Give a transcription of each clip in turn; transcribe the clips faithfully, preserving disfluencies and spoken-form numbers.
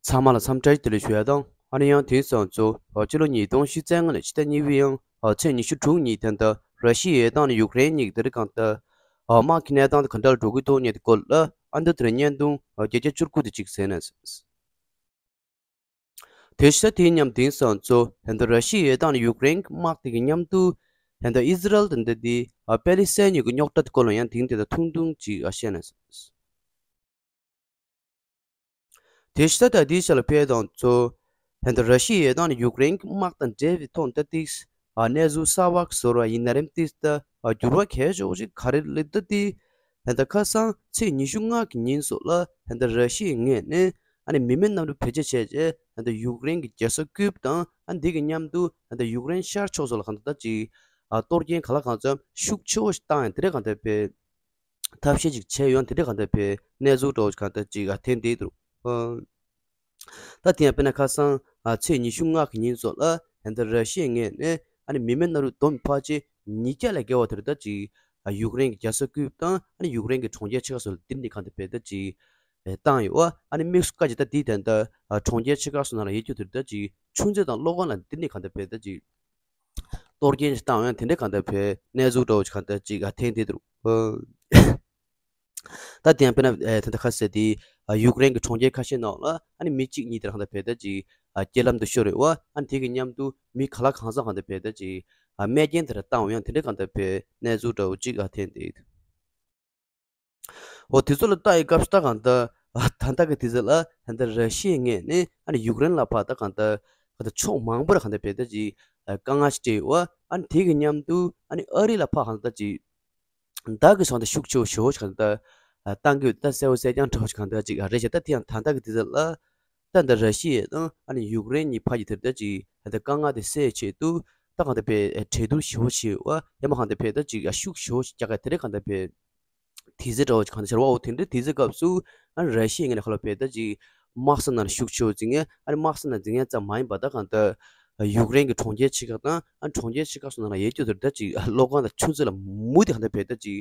ཚང་མ་ལ་འཚམས་འདྲི་བདེ་ལེགས་ཞུ་ཡ་དང་། ཨ་ནི་ཡང་དེང་སང་ཚོ་ཕྱི་ལོ་ཉིས་སྟོང་ཉི་ཤུ་རྩ་ལྔ་ནས་ཕྱི་ཟླ་གཉིས་པའི་ཡང་ཚེས་ཉི་ཤུ་དྲུག་ཉིན་ད་ལྟ་ར་ཤི་ཡའི་དང་ནི་ཡུཀ་རེན་གཉིས་ཀྱི་དེ་རིང་གང་ལྟར་དམག་གི་གནས་སྟངས་དེ་ག་འདྲ་འགྲོ་གི་འདུག་ཉེ་དེ་སྐོར་ལ་ཨ་འདི་དེར་བརྙན་ཐུང་བརྒྱ་ཆ་བཅུ་དགུ་དེ་གཅིག་གསན་ན། དེ་ཤ་དེའི་མཉམ་དེང་སང་ཚོ་ད་ལྟ་ར་ཤི་ཡའི་དང་ནི་ཡུཀ་རེན་གྱི་དམག་དེ་གི་མཉམ་དུ་ད་ལྟ་ཨི་ཟི་རལ་དང་ད་ལྟ་དེ་པེ་ལི་སི་ཐན་གཉིས་ཀྱི་རྙོག་དྲ་དེ་སྐོར་ལ་ཡང་དེང་དེ་ད་ཐུང་ཐུང་ཅིག་བཤད་ན། དེ་ཤ་ད་དེའི་ཤ་ལ་ཕེ་དང་ཚོ་ད་ལྟ་ར་ཤི་ཡའི་དང་ནི་ཡུཀ་རེན་གྱི་དམག་དང་འབྲེལ་བའི་ཐོག་ད་ཏིག་གནས་ཚུལ་གསར་བ་བཟོ་ར་ཡིན་ན་རེམ་ཏིག་ད་འགྱུར་བ་གལ་ཆེ་བོ་ཞིག་ག་རེ་ལེགས་ད་དེ་ད་ལྟ་ཁ་སང་ཚེས་ཉི་ཤུ་ལྔ་གི་ཉིན་སོགས་ལ་ད་ལྟ་ར་ཤི་ཡའི་ངོས་ནས་ཨ་ནི་མི་མེད་གནམ་གྲུ་བེད་སྤྱོད་བྱས་རྗེས་ད་ལྟ་ཡུཀ་རེན་གྱི་རྒྱལ་ས་ཀིབ་དང་ཨ་འདི་གི་མཉམ་དུ་ད་ལྟ་ཡུཀ་རེན་ཤར་ཕྱོགས་སོགས་ལ་གང་ལྟར་ཅིག་གཏོར་སྐྱོན་ག་ལ་གང་འཚམ་ཤུགས་ཆེ་བོ་ཞིག་བཏང་ཡང་དེ་འདྲ་གང་ལྟར་བས་ཐབས་ཤེས་ཅིག་བྱས་ཡོང་དེ་འདྲ་གང་ལྟར་བས་གནས་ཚུལ་འདྲ་བོ་ཅིག་གང་ལྟར་ཅིག་ཐེན་དེ་འདུག་ད་དེ་ཡང་དཔེར་ན་ཁ་སང་ཚེས་ཉི་ཤུ་ལྔ་གི་ཉིན་སོགས་ལ་ད་ལྟ་ར་ཤི་ཡའི་ངོས་ནས་ཨ་ནི་མི་མེད་གནམ་གྲུ་བསྡོམས་ཕལ་ཆེར་ཉིས་བརྒྱ་ལས་བརྒལ་བ་དེ་འདྲ་ཅིག་ཡུཀ་རེན་གྱི་རྒྱལ་ས་ཀིབ་དང་ཨ་ནི་ཡུཀ་རེན་གྱི་གྲོང་ཁྱེར་ཆེ་ཁག་སོགས་ལ་དེ་འདྲ་གང་ལྟར་བས་ད་ཅིག་བཏང་ཡོད་པ། ཨ་ནི་དམིགས་སུ་བཀར་ཅིག་ད་དེའི་ད་ལྟ་གྲོང་ཁྱེར་ཆེ་ཁག་སོགས་ནང་ལ་ཡོད་རྒྱུ་དེ་འདྲ་ཅིག་ཆུ་མཛོད་དང་གློག་ཁང་ལ་དེ་འདྲ་གང་ལྟར་བས་ད་ཅིག་གཏོར་སྐྱོན་ཞིག་བཏང་ཡང་དེ་འདྲ་གང་ལྟར་བས་གནས་ཚུལ་འདྲ་བོ་ཞིག་གང་ལྟར་ཅིག་ཐེན་དེ་འདུག་ད་དེ་ཡང་དཔེར་ན་ད་ལྟ་ཁ་གསལ་དེ་ཡུཀ་རེན་གྱི་གྲོང་ཁྱེར་ཁ་ཤས་ནང་ལ་ཨ་ནི་མི་གཅིག་གཉིས་དེ་གང་ལྟར་བས་ད་ཅིག་རྐྱེན་ལམ་དུ་ཤོར་ཡོད་པ། ཨ་ནི་དེ་གི་མཉམ་དུ་མི་ག་ལ་གང་འཚམ་གང་ལྟར་བས་ད་ཅིག་རྨས་སྐྱོན་དེ་འདྲ་བཏང་ཡང་དེ་འདྲ་གང་ལྟར་བས་གནས་ཚུལ་འདྲ་བོ་ཅིག་ཐེན་དེ། འོ་དེ་ཚོ་ལ་ལྟ་ཡི་སྐབས་སུ་ད་གང་ལྟར་ད་ལྟ་གི་དུས་ཚོད་ལ་ད་ལྟ་ར་ཤི་ཡའི་ངོས་ནས་ཨ་ནི་ཡུཀ་རེན་ལ་ཕར་ད་གང་ལྟར་གང་ལྟར་ཕྱོགས་མང་པོར་གང་ལྟར་བས་ད་ཅིག་དཀའ་ངལ་ཞིག་སྤྲད་ཡོད་པ། ཨ་ནི་དེ་གི་མཉམ་དུ་ཨ་ནི་ཨ་རི་ལ་ཕར་གང་ལྟར་ཅིག་བདག་གི་སོང་ད་ཤུགས་ཆེ་བོ་ཞེ་བོ་ཞིག་གང་ལྟར་བཏང་གི་ཡོད། ད་གསལ་བོ་གསལ་རྐྱང་འདྲ་བོ་ཞིག་གང་ལྟར་ཅིག་རེད་ཤག་ད་དེ་ཡང་ད་ལྟ་གི་དུས་ཚོད་ལ་ད་ད་ར་ཤི་ཡ་དང་ཨ་ནི་ཡུཀ་རེན་གཉིས་བར་གྱི་དེར་ད་ཅིག་ད་ལྟ་དཀའ་ངལ་དེ་སེལ་ཆེད་དུ་ད་གང་ལྟར་བས་གྲོས་བསྡུར་ཞེ་བོ་བྱས་ཡོད་པ། ཡང་མ་གང་ལྟར་བས་ད་ཅིག་ཤུགས་ཞེ་བོ་ཞིག་རྒྱག་ག་དེ་རེད་གང་ལྟར་བས། དེ་ཚེ་འདྲ་བོ་ཅིག་གང་ལྟར་ཤར་བའོ། དེ་འདྲ་དེ་ཚེ་སྐབས་སུ་ཨ་ར་ཤི་ཡའི་ངོས་ནས་ཁ་ལོ་བས་ད་ཅིག་དམག་ས་ནང་ལ་ཤུགས་ཆེ་བོ་འཛིང་ངེ་ཨ་ནི་དམག་ས་ནང་འཛིང་ངེ་ཙམ་མ་ཡིན་པ་ད་གང་ལྟར་ཡུཀ་རེན་གྱི་གྲོང་ཁྱེར་ཆེ་ཁག་དང་ཨ་གྲོང་ཁྱེར་ཆེ་ཁག་སོགས་ནང་ལ་ཡོད་རྒྱུ་དེར་ད་ཅིག་གློག་ཁང་དང་ཆུ་མཛོད་ལ་མུ་མཐུད་གང་ལྟར་བས་ད་ཅིག་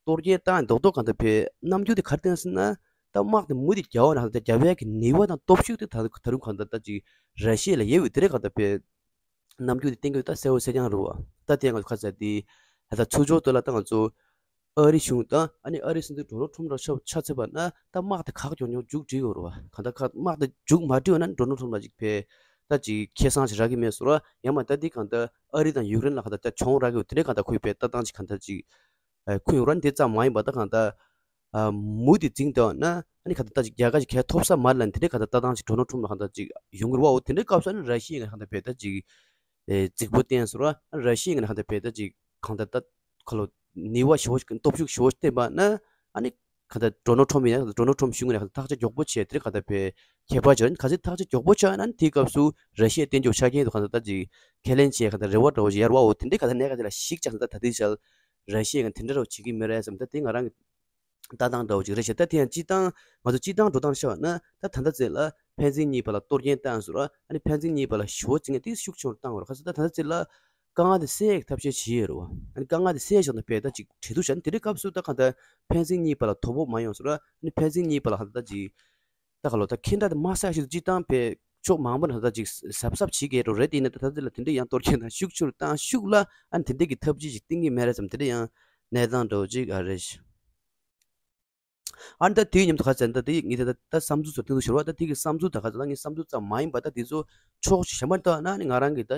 གཏོར་སྐྱོན་བཏང་ཡང་རྡོག་རྡོག་གང་ལྟར་བས་རྣམ་འགྱུར་དེ་ག་རེ་བསྟན་ཟེར་ན། ད་དམག་དེ་མུ་མཐུད་རྒྱག་པ་ན་ད་རྒྱབ་ཡག་གི་ནུས་པ་དང་སྟོབས་ཤུགས་དེ་ད་ད་རུང་གང་ལྟར་ད་ཅིག་ར་ཤི་ཡ་ལ་ཡོད་པའི་དེ་རེད་གང་ལྟར་བས། རྣམ་འགྱུར་དེ་བསྟན་གྱི་ཡོད། ད་གསལ་བོ་གསལ་རྐྱང་རེད་བ། ད་དེ་ང་ཚོ་ཁ་ཚ་དེ་ད་ཚུར་ཕྱོགས་དེ་ལ་ད་ང་ཚོ་ཨ་རི་གཞུང་དང་ཨ་ནི་ཨ་རི་སྲིད་འཛིན་ཌོ་ནལ་ཊམ་ལ་ཆ་ཆ་ཚད་པ་ན་ད་དམག་དེ་ག་གེ་མགྱོགས་མགྱོགས་མཇུག་སྒྲིལ་དགོས་རེད་བ། གང་ལྟར་ཁ་དམག་དེ་མཇུག་མ་སྒྲིལ་བ་ན་ཌོ་ནལ་ཊམ་ལ་ཅིག་ཕེ་ད་ཅིག་ཁེ་བཟང་ཞིག་རག་གི་མེད་བཟོ་ར། ཡང་མ་ད་དེ་གང་ལྟར་ཨ་རི་དང་ཡུཀ་རེན་ལ་གང་ལྟར་ད་གྱོང་རག་གི་ཡོད། དེ་འདྲའི་གང་ལྟར་ཁོས་ཕེ་ལྟ་སྟངས་ཅིག་གང་ལྟར་ཅིག་ཁོས་ཡོང་ར་འདི་ཙམ་མ་ཡིན་པ་ད་གང་ལྟར། མུ་མཐུད་འཛིང་བསྡད་ན་ཨ་ནི་ག་ད་ལྟ་ཅིག་རྒྱལ་ཁ་ཅིག་གས་ཐོབ་ས་མ་རེད་ལ་དེ་འདྲའི་ག་ད་ལྟ་སྟངས་ཅིག་ཌོ་ནལ་ཊམ་ལ་ག་ད་ཅིག་ཡོང་གི་རེད་བ། འོ་དེ་འདྲའི་སྐབས་སུ་ཨ་ནི་ར་ཤི་ཡའི་ངོས་ནས་ག་ད་བས་ད་ཅིག་རྫིག་པོ་བསྟན་སོང་ར། ཨ་ནི་ར་ཤི་ཡའི་ངོས་ནས་ག་ད་བས་ད་ཅིག་གང་ལྟར་ད་ཁ་ལོ་ནུས་པ་ཞེ་བོ་ཞིག་སྟོབས་ཤུགས་ཞེ་བོ་ཞིག་བསྟན་པ་ན་ཨ་ནི་ག་ད་ཌོ་ནལ་ཊམ་ཡིན་ན་ཌོ་ནལ་ཊམ་གཞུང་ངོས་ནས་ག་ད་ཐག་གཅོད་མགྱོགས་པོ་བྱས་དེ་འདྲའི་ག་ད་བས་ཁྱད་པར་ཅིག་ཡོད། ག་ཚོད་ཐག་གཅོད་མགྱོགས་པོ་བྱས་ན་ཨ་ནི་དེའི་སྐབས་སུ་ར་ཤི་ཡ་བརྟན་འཇགས་ཆ་རྐྱེན་དུ་ག་ད་ད་ཅིག་ཁས་ལེན་བྱས་ག་ད་རེ་བ་འདྲ་བོ་ཞིག་ཡོད་རེད་བ། འོ་དེ་འདྲའི་ག་ད་གནད་འགག་ཅིག་ལ་གཞིགས་བྱས་ན་ད་ད་དེ་ཞལ་ར་ཤི་ཡ་ངོས་དེ་འདྲ་རོ་བྱེད་ཀྱི་མེད་རེད་བསམ། ད་དེ་ང་རང་གི་ལྟ་སྟངས་འདྲ་བོ་ཅིག་རེད་ཤག་ད་དེ་ཡང་སྤྱིར་བཏང་ང་ཚོ་སྤྱིར་བཏང་འགྲོ་སྟངས་བཤད་པ་ན་ད་ད་ལྟ་ཚེ་ལ་ཕན་ཚུན་གཉིས་བར་ལ་གཏོར་སྐྱོན་བཏང་སོང་ར། ཨ་ནི་ཕན་ཚུན་གཉིས་བར་ལ་ཞུ་བ་བྱེད་མཁན་དེ་ཤུགས་ཆུང་རུ་བཏང་བ་རེད། ཁ་སང་ད་ད་ལྟ་ཚེ་ལ་དཀའ་ངལ་དེ་སེལ་ཡག་གི་ཐབས་ཤེས་བྱེད་ཡོད་རེད་བ། ཨ་ནི་དཀའ་ངལ་དེ་སེལ་ཡག་ཆེད་དུ་བས་ད་ཅིག་གྲོས་བསྡུར་བྱས་ན་དེ་འདྲའི་སྐབས་སུ་ད་གང་ལྟར་ཕན་ཚུན་གཉིས་བར་ལ་དོ་ཕོག་མ་ཡོང་སོང་ར། ཨ་ནི་ཕན་ཚུན་གཉིས་བར་ལ་ཧ་ད་ད་ཅིག་ད་ག་ལོ་ད་ཁྱེད་འདྲ་དེ་མ་ས་ཞིག་ཏུ་སྤྱིར་བཏང་བས་ཕྱོགས་མང་པོ་ནས་ད་ཅིག་གཟབ་གཟབ་བྱེད་ཀྱི་རོ་རེད། དེ་ཡིན་ན་ད་ད་ལྟ་ལ་དེ་འདྲ་ཡང་གཏོར་སྐྱོན་དང་ཤུགས་ཆེ་རུ་བཏང་ཤུགས་ལ་ཨ་ནི་དེ་འདྲ་གི་ཐབས་ཇུས་ཅིག་བསྟན་གྱི་མེད་རེད་བསམ། དེ་འདྲ་ཡང་གནས་སྟངས་འདྲ་བོ་ཅིག་ཨ་རེད། ཨ་ནི་ད་དེའི་མཉམ་དུ་ག་ཚད་ད་དེ་ངས་ད་ད་བསམ་ཚུལ་ཚོ་སྟེང་དུ་ཤོར་བ། ད་དེ་གི་བསམ་ཚུལ་ད་ག་ཚད་ད་ངའི་བསམ་ཚུལ་ཙམ་མ་ཡིན་པ་ད་དེ་ཚོ་ཕྱོགས་གཞན་པ་ལྟ་ན་ནི་ང་རང་གི་ད་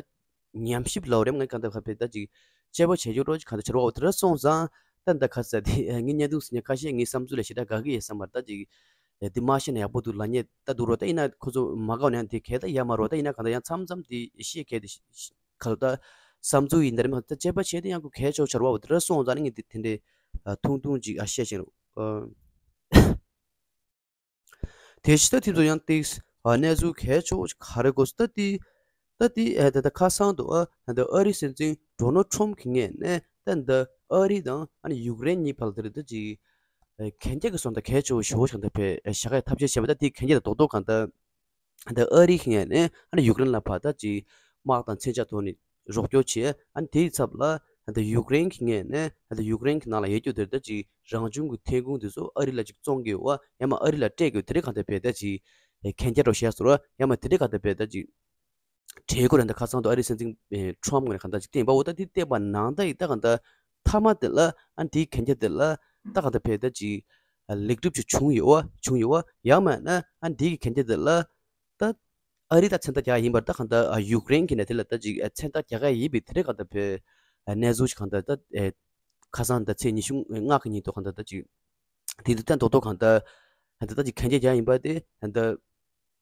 ཉམས་ཞིབ་ལབ་རེད། ངས་གང་ལྟར་ཁ་ཕེ་ད་ཅིག་དཔྱད་པ་བྱེད་རྒྱུ་འདྲ་ཅིག་གང་ལྟར་བྱེད་རོགས། དེ་འདྲ་སོང་ཙང་ད་ད་ག་ཚད་དེ་ངས་བརྙན་ཐུང་ཟིན་ཉེ་ཁ་ཤས་ངའི་བསམ་ཚུལ་ལ་ཞེ་དྲག་དགའ་གི་ཡོད་བསམ་པར་ད་ཅིག་དེ་མ་ཤེས་ན་ཡག་པོ་འདུག་ལབ་མཁན་ད་འདུག་རོ། ད་ཡིན་ན་ཁོ་ཚོ་མ་དགའ་ན་ཡང་དེ་གལ་ད་ཡ་མ་རོ། ད་ཡིན་ན་གང་ལྟར་ཡང་མཚམས་མཚམས་དེ་ཤེས་གལ་དེ་ག་ལ་ད་བསམ་ཚུལ་ཡིན་ད་རེད་མ་ད་དཔྱད་པ་བྱས་ཏེ་ཡང་ཁོ་གལ་ཆེ་བོ་ཆགས་རོགས། དེ་འདྲ་སོང་ཙང་ནི་ངས་དེ་དེ་འདྲའི་ཐུང་ཐུང་ཅིག་ཨ་བཤད་བཞིན་རོགས། དེ་ཕྱི་ད་དེ་ཚོ་ཡང་ཏིག་གནས་ཚུལ་གལ་ཆེ་བོ་ཞིག་ག་རེ་དགོས་ད་དེ་ད་དེ་ད་ད་ཁ་སང་དུ་ཨ་ད་ཨ་རི་སྲིད་འཛིན་ཌོ་ནལ་ཊམ་གྱི་ངོས་ནས་ད་ད་ཨ་རི་དང་ཨ་ནི་ཡུཀ་རེན་གཉིས་བར་དེ་རེད་ད་ཅིག་གན་རྒྱ་གི་སོང་ད་གལ་ཆེ་བོ་ཞེ་བོ་ཞིག་ད་བྱ་དགའི་ཐབས་ཤེས་བྱས་པ་ད་དེ་གན་རྒྱ་ད་རྡོག་རྡོག་གང་ད་ད་ཨ་རི་གི་ངོས་ནས་ཨ་ནི་ཡུཀ་རེན་ལ་ཕར་ད་ཅིག་དམག་དང་མཚོན་ཆ་ཐོག་ནས་རོགས་སྐྱོར་བྱས། ཨ་ནི་དེའི་ཚབ་ལ་ད་ཡུཀ་རེན་གི་ངོས་ནས་ད་ཡུཀ་རེན་གི་ནང་ལ་ཡོད་རྒྱུ་དེར་ད་ཅིག་རང་བྱུང་གི་ཐོན་ཁུངས་དེ་ཚོ་ཨ་རི་ལ་ཅིག་བཙོང་གི་ཡོད་པ་ཡང་མ་ཨ་རི་ལ་སྤྲད་དགོས་དེ་རེད་གང་ལྟར་བས་ད་ཅིག་ གན་རྒྱ་འདྲ་བོ་བཞག་སོང་ར། ཡང་མ་དེ་འདྲའི་གང་ལྟར་བས་ད་ཅིག་གྲོས་འགོ་རེད་འདི་ཁ་སང་དུ་ཨ་རིའི་སྲིད་འཛིན་ཨེ་ཁྲོམ་ངོས་ནས་གང་ལྟར་ཅིག་བསྟན་པ་འོ་ད་དེ་བསྟན་པ་ནང་ལྟར་ཡིན་ད་གང་ལྟར་མཐའ་མ་དེ་ལ་ཨ་འདིའི་གན་རྒྱ་དེ་ལ་ད་གང་ལྟར་བས་ད་ཅིག་ལེགས་གྲུབ་ཅིག་བྱུང་ཡོད་བ་བྱུང་ཡོད་བ། ཡང་མིན་ན་ཨ་འདིའི་གན་རྒྱ་དེ་ལ་ད་ཨ་རི་ད་མཚན་རྟགས་རྒྱག་ཡིན་པར་ད་གང་ལྟར་ཡུཀ་རེན་གྱི་ནས་དེ་ལ་ད་ཅིག་མཚན་རྟགས་རྒྱག་ཡ་ཡིན་པའི་དེ་འདྲའི་གང་ལྟར་བས་གནས་ཚུལ་ཞིག་གང་ལྟར་ད་ཁ་སང་ད་ཚེས་ཉི་ཤུ་ལྔ་གི་ཉིན་དུ་གང་ལྟར་ད་ཅིག་དེ་འདི་ད་རྡོག་རྡོག་གང་ལྟར་ད་ཅིག་གན་རྒྱ་རྒྱག་ཡིན་པ་དེ་ད་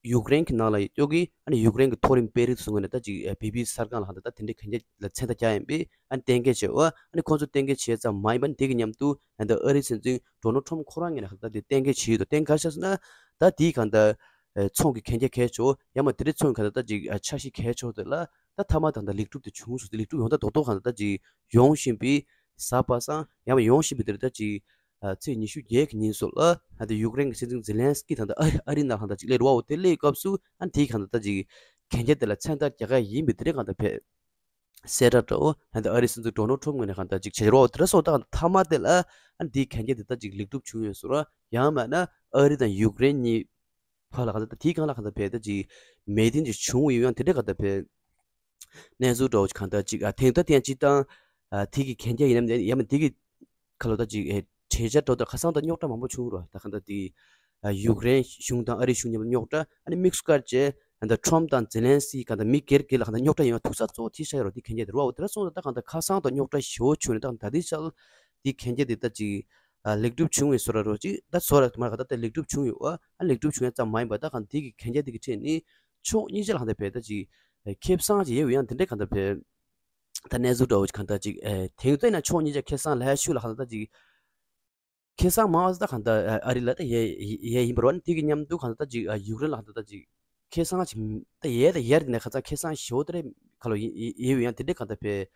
ཡུཀ་རེན་གྱི་ནང་ལ་ཡོད་ཀྱི་ཨ་ནི་ཡུཀ་རེན་གྱི་མཐོ་རིམ་དཔོན་རིགས་ཚོ་ངོས་ནས་ད་ཅིག་བི་བི་སི་གསར་ཁང་ལ་ཧ་ད་ད་དེ་འདྲའི་གན་རྒྱ་ལ་མཚན་རྟགས་རྒྱག་ཡིན་པས་ཨ་ནི་གཏན་འཁེལ་བྱས་འོ་ཨ་ནི་ཁོང་ཚོ་གཏན་འཁེལ་བྱས་ཙམ་མ་ཡིན་པ་ནི་དེ་གི་མཉམ་དུ་ད་ཨ་རིའི་སྲིད་འཛིན་ཌོ་ནལ་ཊམ་ཁོ་རང་ངོས་ནས་ཧ་ད་དེ་གཏན་འཁེལ་བྱས་ཡོད་དོ། གཏན་འཁེལ་བྱས་ཟེར་ན་ད་དེའི་གང་ལྟར་ཚོང་གི་གན་རྒྱ་གལ་ཆེ་ཡང་མ་དེ་འདྲའི་ཚོང་གི་གང་ལྟར་ད་ཅིག་འཆར་གཞི་གལ་ཆེ་དེ་ལ་ད་མཐའ་མ་ད་ད་ལེགས་གྲུབ་དེ་བྱུང་སོང་། དེ་ལེགས་གྲུབ་ཡོང་ད་རྡོག་རྡོག་གང་ལྟར་ད་ཅིག་ཡོང་བཞིན་པའི་གཟའ་པ་སངས་ཡང་མ་ཡོང་བཞིན་པའི་དེ་ལ་ད་ཅིག་ཨ་ཚེས་ཉི་ཤུ་བརྒྱད་ཀྱི་ཉིན་སོགས་ལ་ཧ་ད་ཡུཀ་རེན་གྱི་སྲིད་འཛིན་ཛེ་ལན་སི་ཀི་དང་ད་ཨ་ཨ་རི་ནང་ཧ་ད་ཅིག་སླེབས་རོགས་དེ་སླེབས་སྐབས་སུ་ཨ་དེའི་གང་ལྟར་ད་ཅིག་གན་རྒྱ་དེ་ལ་མཚན་རྟགས་རྒྱག་ག་ཡིན་པའི་དེ་རིང་གང་ལྟར་བས་གསལ་བསྒྲགས་འདྲ་བོ་ཧ་ད་ཨ་རིའི་སྲིད་འཛིན་ཌོ་ནལ་ཊམ་ངོས་ནས་གང་ལྟར་ཅིག་བྱེད་རོགས་དེ་ར་སོགས་ད་མཐའ་མ་དེ་ལ་ཨ་དེའི་གན་རྒྱ་དེ་ད་ཅིག་ལེགས་གྲུབ་བྱུང་ཡོད་སོང་ར། ཡང་མིན་ན་ཨ་རི་དང་ཡུཀ་རེན་གཉིས་བར་ལ་གང་ལྟར་དེའི་སྒང་ལ་གང་ལྟར་བས་ད་ཅིག་མོས་མཐུན་ཅིག་བྱུང་ཡོད་ཡང་དེ་འདྲ་གང་ལྟར་བས་གནས་ཚུལ་འདྲ་བོ་གང་ལྟར་ཅིག་ཨ་ཐེངས་ད་ཐེངས་ཅིག་དང་ཨ་དེ་གི་གན་རྒྱ་ཡིན་ནམ་ཡང་མིན་དེ་གི་ཁ་ལོ་ད་ཅིག་ཨེ་གྲོས་འཆར་འདྲ་བོ་ད་ཁ་སང་ད་རྙོག་དྲ་མང་པོ་བྱུང་རོ། ད་གང་ལྟར་དེ་ཨ་ཡུཀ་རེན་གཞུང་དང་ཨ་རི་གཞུང་མཉམ་དུ་རྙོག་དྲ་ཨ་ནི་དམིགས་སུ་བཀར་བྱས་ད་ལྟ་ཊམ་དང་ཛེ་ལན་སི་གང་ལྟར་མི་སྒེར་སྒེར་ལ་གང་ལྟར་རྙོག་དྲ་ཡོང་བ་ཐུག་ས་གཙོ་བོ་དེ་ཤ་ཡ་རོ། དེ་གན་རྒྱ་དེ་རོ་བ་འོ་དེ་ར་སོང་ད་ད་གང་ལྟར་ཁ་སང་ད་རྙོག་དྲ་ཞེ་བོ་བྱུང་ནས་ད་ད་དེ་ཆ་དེ་གན་རྒྱ་དེ་ད་ཅིག་ཨ་ལེགས་གྲུབ་བྱུང་བའི་བཟོ་འདྲ་རོ་ཅིག་ད་བཟོ་འདྲ་མ་ག་ད་ད་ལེགས་གྲུབ་བྱུང་ཡོད་ཨ། ཨ་ལེགས་གྲུབ་བྱུང་ཡ་ཙམ་མ་ཡིན་པ་ད་གང་དེ་གི་གན་རྒྱ་དེ་གི་ཁྲིད་ནི་ཕྱོགས་གཉིས་ཆ་ལ་གང་ལྟར་བས་ད་ཅིག་ཨ་ཁེ་བཟང་ཅིག་ཡོད་ཡང་དེ་འདྲ་གང་ལྟར་བས་ད་གནས་ཚུལ་འདྲ་བོ་ཅིག་གང་ལྟར་ཅིག་ཨ་དེང་ཚོད་ན་ཕྱོགས་གཉིས་ཆ་ཁེ་བཟང་ལ་ཧ་ཤུ་ལ་གང་ལྟར་ད་ཅིག་ཁེ་བཟང་མང་བ་ད་གང་ལྟར་ཨ་རི་ལ་ད་ཡས་ཡས་ཡིན་པ་རོ། ཨ་ནི་དེ་གི་མཉམ་དུ་གང་ལྟར་ད་ཅིག་ཨ་ཡུཀ་རེན་ལ་གང་ལྟར་ད་ཅིག་ཁེ་བཟང་ཅིག་ད་ཡས་ད་ཡས་དེ་ནས་ཁ་ཚང་ཁེ་བཟང་ཞེ་བོ་དེ་རེད་ཁ་ལོ་ཡིན་ཡིན་ཡིན་ཡང་དེ་འདྲ་གང་ལྟར་བས་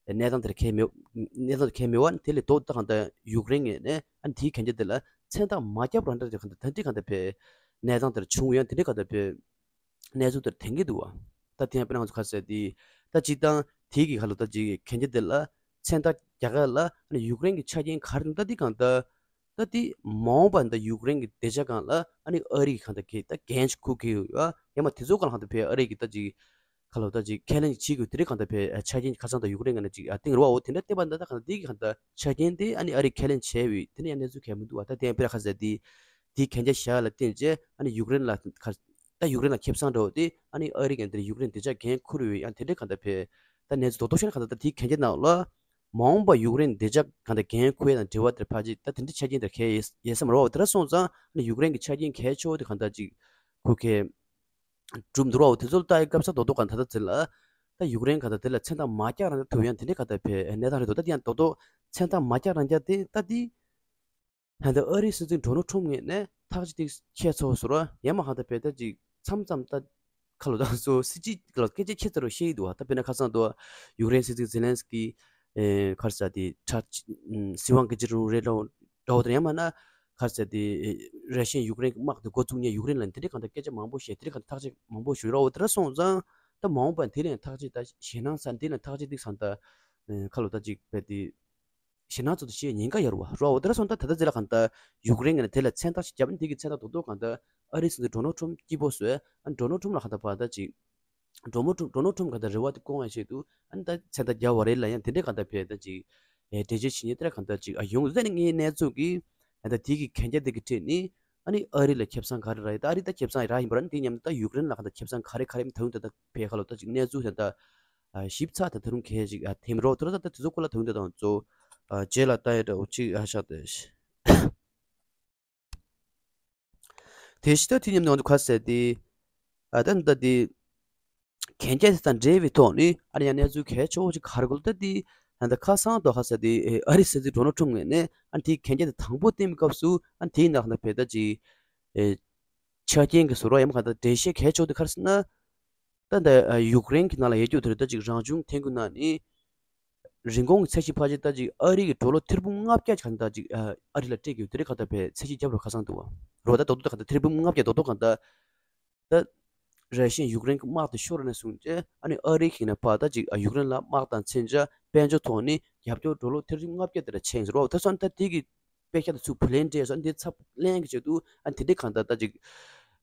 གནས་སྟངས་དེར་ཁེལ་མེད། གནས་སྟངས་དེར་ཁེལ་མེད་བ་ནི་དེ་ལས་ལྡོག་ད་གང་ལྟར་ཡུཀ་རེན་ངོས་ནས་ཨ་ནི་དེའི་གན་རྒྱ་དེ་ལ་མཚན་རྟགས་མ་བརྒྱབ་རང་འདྲ་དེ་གང་ལྟར་ད་འདི་གང་ལྟར་བས་གནས་སྟངས་དེར་བྱུང་ཡང་དེ་འདྲ་གང་ལྟར་བས་གནས་ཚུལ་དེར་དེང་གི་འདུག་བ། ད་དེ་ཡང་དཔེར་ན་ང་ཚོ་ཁ་ཟེར་དེ་ད་སྤྱིར་བཏང་དེའི་གི་ཁ་ལོ་ད་ཅིག་གན་རྒྱ་དེ་ལ་མཚན་རྟགས་རྒྱག་ག་ལ་ཨ་ནི་ཡུཀ་རེན་གི་ཆ་རྐྱེན་ག་རེ་འདུག་ད་འདི་གང་ལྟར་ད་འདི་མ་འོངས་པ་འདི་ཡུཀ་རེན་གི་བདེ་འཇགས་སྒང་ལ་ཨ་ནི་ཨ་རི་གི་གང་ལྟར་གི་ད་འགན་ཞིག་འཁུར་གི་ཡོད་ཡ་ཡང་མ་དེ་ཚོ་གང་ལ་གང་ལྟར་བས་ཨ་རི་གི་ད་ཅིག་ཁ་ལོ་ད་ཅིག་ཁས་ལེན་བྱེད་དགོས་དེ་རིང་གང་ལྟར་བས་ཆ་རྐྱེན་ཁ་སང་ད་ཡུཀ་རེན་ག་ནས་ཅིག་ཨ་སྟེང་རུ་བ་འོ་དེ་འདྲ་བལྟས་པ་འདི་ད་གང་ལྟར་འདི་གི་གང་ལྟར་ཆ་རྐྱེན་དེ་ཨ་ནི་ཨ་རི་ཁས་ལེན་བྱས་བས་དེ་འདྲ་ཡང་གནས་ཚུལ་གལ་མི་འདུག་བ། ད་དེ་ཡང་དཔེར་ཁ་ཟེར་དེ་དེའི་གན་རྒྱ་བཞག་ལ་བརྟེན་བྱས་ཨ་ནི་ཡུཀ་རེན་ལ་ཁ་ད་ཡུཀ་རེན་ལ་ཁེ་བཟང་འགྲོ་དེ་ཨ་ནི་ཨ་རི་གན་དེར་ཡུཀ་རེན་བདེ་འཇགས་འགན་འཁུར་ཡོད་ཡང་དེ་འདྲ་གང་ལྟར་བས་ད་གནས་ཚུལ་རྡོག་རྡོག་བཤད་ན་གང་ལྟར་ད་དེའི་གན་རྒྱ་ནང་ལ་མ་འོངས་པ་ཡུཀ་རེན་བདེ་འཇགས་གང་ལྟར་འགན་འཁུར་ཡ་དང་འབྲེལ་བ་དེར་ཕལ་ཆེར་ད་དེ་འདྲ་ཆ་རྐྱེན་དེར་གལ་ཡོད་ཡོད་ས་མ་རེད་བ། དེ་འདྲ་སོང་ཙང་ཨ་ནི་ཡུཀ་རེན་གི་ཆ་རྐྱེན་གལ་ཆེ་བོ་དེ་གང་ལྟར་ཅིག་ཁུར་གལ་གྲུབ་འདུག་རོགས། དེ་ཚོ་ལ་ལྟ་ཡི་སྐབས་ས་རྡོག་རྡོག་གང་ད་ལྟ་ཚེ་ལ་ད་ཡུཀ་རེན་གང་ད་དེ་ལ་མཚན་རྟགས་མ་རྒྱག་རང་རྒྱག་ཐུབ་ཡང་དེ་འདྲའི་གང་ད་བས་གནས་སྟངས་རེད་འདུག་ད་དེ་ཡང་རྡོག་རྡོག་མཚན་རྟགས་མ་རྒྱག་རང་རྒྱག་དེ་ད་དེ་ཧན་ད་ཨ་རིའི་སྲིད་འཛིན་ཌོ་ནལ་ཊམ་ངོས་ནས་ཐག་གཅོད་དེ་ཁྱེད་ཚོ་ཟུར་ཡང་མ་གང་ད་བས་ད་ཅིག་མཚམས་མཚམས་ད་ཁ་ལོ་ད་ཚོ་སྲིད་སྤྱི་ལ་སྐད་ཆ་ཁྱེད་ཚོ་རུ་བཤད་ཡི་འདུག་ད་དཔེར་ན་ཁ་སང་དུ་ཡུཀ་རེན་སྲིད་འཛིན་ཛེ་ལན་སི་ཀི་ཨེ་ག་རེ་ཟེར་དེ་ཁྲ་སྲིད་དབང་སྐད་ཆ་རུ་རེད་འདྲ་བོ་དང་ཡང་མིན་ན་ག་རེ་ཟེར་དེ་ར་ཤི་ཡན་ཡུཀ་རེན་གྱི་དམག་དེ་འགོ་བཙུགས་ནས་ཡུཀ་རེན་ལ་འདི་འདྲའི་གང་ལྟར་སྐད་ཆ་མང་པོ་བཤད་དེ་འདྲའི་གང་ལྟར་ཐག་གཅོད་མང་པོ་ཞུས་ར་བ། དེ་འདྲ་སོང་ཙང་ད་མ་འོངས་པ་འདི་ལ་ཐག་གཅོད་ད་ཞེད་སྣང་ས་འདི་ལ་ཐག་གཅོད་འདི་ཚང་ད་ཁ་ལོ་ད་ཅིག་བས་དེ་ཞེད་སྣང་ཚོ་ད་བཤད་ཉེན་ཁ་ཡོད་ར་བ། ར་བ་དེ་འདྲ་སོང་ད་ད་ལྟ་འདི་ལ་གང་ལྟར་ཡུཀ་རེན་གྱི་ནས་དེ་ལ་མཚན་རྟགས་ཤིག་བརྒྱབ་ནས་འདི་གི་མཚན་རྟགས་རྡོག་རྡོག་གང་ལྟར་ཨ་རིའི་སྲིད་འཛིན་ཌོ་ནལ་ཊམ་སྐྱིད་པོ་བཟོས། ཨ་ཌོ་ནལ་ཊམ་ལ་གང་ལྟར་བ་ད་ཅིག་ཌོ་ནལ་ཊམ་ཌོ་ནལ་ཊམ་ག་ད་རེ་བ་དེ་སྐོང་བའི་ཆེད་དུ་ཨ་ནི་ད་མཚན་རྟགས་རྒྱག་པ་རེད་ལ་ཡང་དེ་འདྲའི་གང་ལྟར་བས་ད་ཅིག་ཨེ་འགྲེལ་བརྗོད་བྱེད་མཁན་དེ་འདྲ་གང་ལྟར་ཅིག་ཨ་ཡོང་ཟེར་ནས་ངའི་གནས་ཚུལ་གྱིས་ཨ་ད་དེ་གི་གན་རྒྱ་དེ་གི་ཁྲིད་ནི་ཨ་ནི་ཨ་རི་ལ་ཁེ་བཟང་ག་རེ་རག་ཡོད། ད་ཨ་རི་ད་ཁེ་བཟང་རག་ཡིན་པ་ར་ནི་དེ་མཉམ་དུ་ད་ཡུཀ་རེན་ལ་གང་ལྟར་ཁེ་བཟང་ག་རེ་ག་རེ་ད་ཡོང་ད་ད་བས་ཁ་ལོ་ད་ཅིག་གནས་ཚུལ་དེ་ད་ཨ་ཞིབ་ཚགས་ད་ད་རུང་གལ་ཅིག་ཨ་ཐེམ་རོགས་དེ་ད་ད་དེ་ཚོ་སྐོར་ལ་ད་ཡོང་ད་དང་གཙོ་ཨ་རྗེས་ལ་ལྟ་ཡ་འདྲ་བོ་ཅིག་ཨ་ཤག་དེ། དེ་ཕྱི་ད་དེ་མཉམ་དུ་ང་ཚོ་ག་ཟེར་ཏེ། ཨ་ད་ད་དེ། གན་རྒྱ་དེ་དང་འབྲེལ་བའི་ཐོག་ནས་ཨ་ནི་ཡང་གནས་ཚུལ་གལ་ཆེ་བོ་ཅིག་ག་རེ་གོ་ལ་ད་དེ། ཨ་ད་ཁ་སང་དུ་ག་ཟེར་ཏེ་ཨ་རི་སྲིད་འཛིན་ཌོ་ནལ་ཊམ་ངོས་ནས་ཨ་དེའི་གན་རྒྱ་དེ་དང་པོ་བསྟན་པའི་སྐབས་སུ་ཨ་དེའི་ནང་ན་བས་ད་ཅིག་ཨེ། ཆ་རྐྱེན་གྱི་ཟུར་བ་ཡང་མ་གང་ལྟར་འགྲེལ་བཤད་གལ་ཆེ་བོ་དེ་ག་རེ་ཟེར་ན། ད་ལྟ་ཡུཀ་རེན་གྱི་ནང་ལ་ཡོད་རྒྱུ་དེར་ད་ཅིག་རང་བྱུང་ཐོན་ཁུངས་ནང་ནས་རིན་གོང་གི་ཚད་གཞི་ཕལ་ཆེར་ད་ཅིག་ཨ་རི་གི་ཌོ་ལར་ཐེར་འབུམ་ལྔ་བརྒྱ་གང་ད་ཅིག་ཨ་རི་ལ་སྤྲད་ཀྱི་ཡོད་དེ་རེད། གང་ད་བས་ཚད་གཞི་བརྒྱབ་རོགས་ཁ་སང་འདུག་བ། རོགས་ད་རྡོག་རྡོག་གང་ད་ཐེར་འབུམ་ལྔ་བརྒྱ་རྡོག་རྡོག་གང་ད་ད་ར་ཤི་ཡན་ཡུཀ་རེན་གྱི་དམག་དེ་ཤོར་ནས་བཟུང་སྟེ་ཨ་ནི་ཨ་རི་གི་ནས་ཕར་ད་ཅིག་ཨ་ཡུཀ་རེན་ལ་དམག་དང་མཚོན་ཆ་དཔལ་འབྱོར་ཐོག་ནས་རྒྱབ་སྐྱོར་ཌོ་ལར་ཐེར་འབུམ་ལྔ་བརྒྱ་དེ་འདྲ་ཕྱིན་ཟེར་བ། ད་སོང་ད་དེ་གི་དཔེ་ཆ་དེ་ཚུར་བུ་ལོན་སྤྲད་སོང་འདི་ཚབ་ལེན་གྱི་ཆེད་དུ་ཨ་དེ་འདྲའི་གང་ལྟར་ད་ཅིག་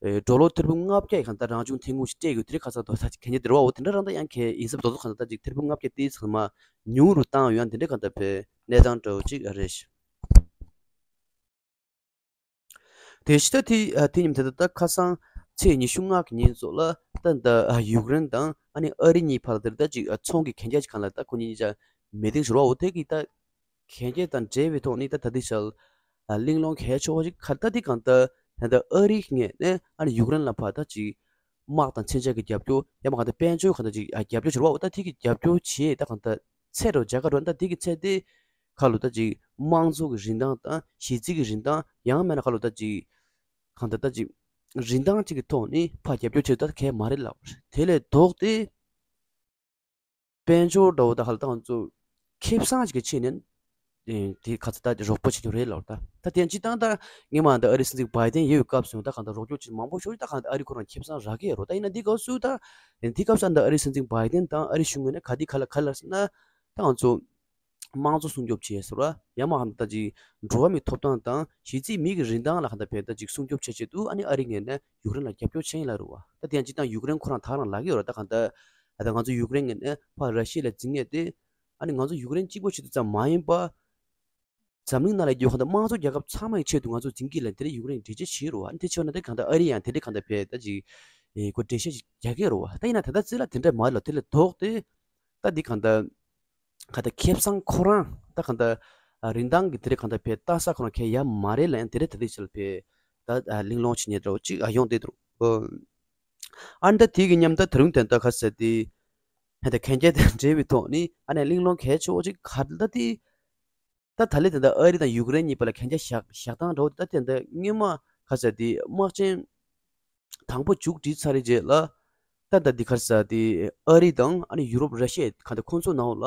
ཨེ་ཌོ་ལར་ཐེར་འབུམ་ལྔ་བརྒྱ་གང་ལྟར་རང་བྱུང་ཐོན་ཁུངས་ཤིག་སྤྲད་ཡོད། དེ་རིགས་ག་ཚོད་དོ་ད་གན་རྒྱ་དེ་རེད་བ། འོ་དེ་འདྲ་རང་ད་ཡང་གལ་ཡིན་ས་མ་རེད། དོ་ཚོ་གང་ལྟར་ད་ཅིག་ཐེར་འབུམ་ལྔ་བརྒྱ་དེ་ཚང་མ་ཉུང་རུ་བཏང་ཡོད། ཡང་དེ་འདྲ་གང་ལྟར་བས་གནས་སྟངས་འདྲ་བོ་ཅིག་རེད། དེ་ཕྱི་ད་དེ་ཨ་དེ་ཉིན་དེ་ད་ད་ཁ་སང་ཚེས་ཉི་ཤུ་ལྔ་གི་ཉིན་ཚོ་ལ་ད་ད་ཨ་ཡུཀ་རེན་དང་ཨ་ནི་ཨ་རི་གཉིས་བར་དེར་ད་ཅིག་ཨ་ཚོང་གི་གན་རྒྱ་ཅིག་གང་ལ་ད་ཁོ་གཉིས་ཅ་མི་ཏིང་ཞུ་རོགས་འོ་དེ་གི་ད་གན་རྒྱ་དང་འབྲེལ་བའི་ཐོག་ནས་ད་ད་དེ་ཞལ་ཨ་གླེང་སློང་གལ་ཆེ་བ་ཞིག་ག་ད་དེ་གང་ད་ད་ད་ཨ་རི་ངོས་ནས་ཨ་ནི་ཡུཀ་རེན་ལ་ཕར་ད་ཅིག་དམག་དང་མཚོན་ཆ་གི་རྒྱབ་སྐྱོར་ཡང་མ་གང་ད་དཔལ་འབྱོར་གང་ད་ཅིག་ཨ་རྒྱབ་སྐྱོར་ཞུ་རོགས་འོ་ད་དེ་གི་རྒྱབ་སྐྱོར་བྱེད་ད་གང་ད་ཚད་རོ་རྒྱ་གར་རོ་ད་དེ་གི་ཚད་དེ་ཁ་ལོ་ད་ཅིག་དམངས་གཙོ་གི་རིན་ཐང་དང་གཞི་རྩའི་གི་རིན་ཐང་ཡང་མིན་ན་ཁ་ལོ་ད་ཅིག་གང་ལྟར་ད་ཅིག་རིན་ཐང་ཅིག་གི་ཐོག་ནས་ཕར་རྒྱབ་སྐྱོར་བྱེད་ད་གལ་མ་རེད་ལབ། དེ་ལས་ལྡོག་སྟེ་དཔལ་འབྱོར་འདྲ་བོ་ད་ཁ་ལོ་ད་ང་ཚོ་ཁེ་བཟང་ཅིག་གི་ཆེད་ནས་དེ་ག་ཚོད་ད་རོགས་པ་བྱེད་རྒྱུ་རེད་ལབ། ད་ད་དེ་སྤྱི་བཏང་ད་ངས་མ་ད་ཨ་རི་སྲིད་འཛིན་བྷའི་ཏན་ཡོད་པའི་སྐབས་སུ་ད་གང་ལྟར་རོགས་སྐྱོར་ཅིག་མང་པོ་ཤོར་ད་གང་ལྟར་ཨ་རི་ཁོ་རང་ཁེ་བཟང་རག་གི་ཡོད་རོ། ད་ཡིན་ན་འདི་སྐབས་སུ་ད་འདི་སྐབས་སུ་ད་ཨ་རི་སྲིད་འཛིན་བྷའི་ཏན་དང་ཨ་རི་གཞུང་ངོས་ནས་ག་དེ་ག་ལ་ག་ལ་ཟེར་ན་ད་ང་ཚོ་དམངས་གཙོ་སྲུང་སྐྱོབ་བྱེད་ཟེར་བ་ཡང་མ་གང་ལྟར་ཅིག་འགྲོ་བ་མིའི་ཐོབ་ཐང་དང་གཞི་རྩའི་མི་གི་རིན་ཐང་ལ་གང་ལྟར་བས་ད་ཅིག་སྲུང་སྐྱོབ་བྱེད་ཆེད་དུ་ཨ་ནི་ཨ་རི་ངོས་ནས་ཡུཀ་རེན་ལ་རྒྱབ་སྐྱོར་བྱེད་ཡིན་ལ་རུ་བ། ད་དེ་ཡང་སྤྱི་བཏང་ཡུཀ་རེན་ཁོ་རང་ད་རང་ལག་གི་ཡོད་ར། ད་གང་ལྟར་ད་ང་ཚོ་ཡུཀ་རེན་ངོས་ནས་ཕར་ར་ཤི་ཡ་ལ་འཛིང་ངེས་ཏེ་ཨ་ནི་ང་ཚོ་ཡུཀ་རེན་གཅིག་པོ་བྱེད་དུ་ཙམ་མ་ཡིན་པ་འཛམ་གླིང་ནང་ལ་ཡོད་གང་ལྟར་དམངས་གཙོ་རྒྱལ་ཁབ་ཚང་མ་ཡི་ཆེད་དུ་ང་ཚོ་འཛིང་གི་ལ་དེ་རིང་ཡུཀ་རེན་འགྲེལ་བརྗོད་བྱེད་རུ་བ། ཨ་ནི་དེ་ཆེ་བ་ན་ད་གང་ལྟར་ཨ་རི་ཡང་དེ་རིང་གང་ལྟར་བས་ད་ཅིག་ཨེ་ཁོ་འགྲེལ་བཤད་ཅིག་རྒྱག་གི་རུ་བ། ད་ཡིན་ན་ད་ལྟ་རྩིས་ལ་དེ་འདྲ་མ་ལ་དེ་ལས་ལྡོག་སྟེ་ད་འདི་གང་ལྟར་ག་ད་ཁེ་བཟང་ཁོ་རང་ད་གང་ལྟར་ཨ་རིན་ཐང་གི་དེ་རེད་གང་ལྟར་བས་ལྟ་ས་ཁོ་རང་ཁེ་ཡ་མ་རེད་ལ་ཡང་དེ་རེད། ད་དེ་ཆེ་ལ་བས་ད་ཨ་གླེང་སློང་བྱེད་ཉེ་འདྲ་བོ་ཅིག་ཨ་ཡོང་དེ་འདུག་ཨ་ནི་ད་དེ་གི་མཉམ་ད་ད་རུང་དེ་ད་ག་ཟེར་དེ་ད་གན་རྒྱ་དང་འབྲེལ་བའི་ཐོག་ནི་ཨ་ནི་གླེང་སློང་གལ་ཆེ་བོ་ཅིག་ག་ད་དེ་ད་ད་ལེ་དེ་ད་ཨ་རི་དང་ཡུཀ་རེན་གཉིས་བར་ལ་གན་རྒྱ་བཞག་བཞག་སྟངས་འདྲ་བོ་དེ་ད་དེ་ད་སྔོན་མ་ག་ཟེར་དེ་དམག་ཆེན་དང་པོ་མཇུག་སྒྲིལ་ཚར་རེད་རྗེས་ལ་ད་ད་འདི་ག་ཟེར་དེ་ཨ་རི་དང་ཨ་ནི་ཡུ་རོབ་ར་ཤི་ཡ་ག་ད་ཁོང་ཚོ་ནང་ལ་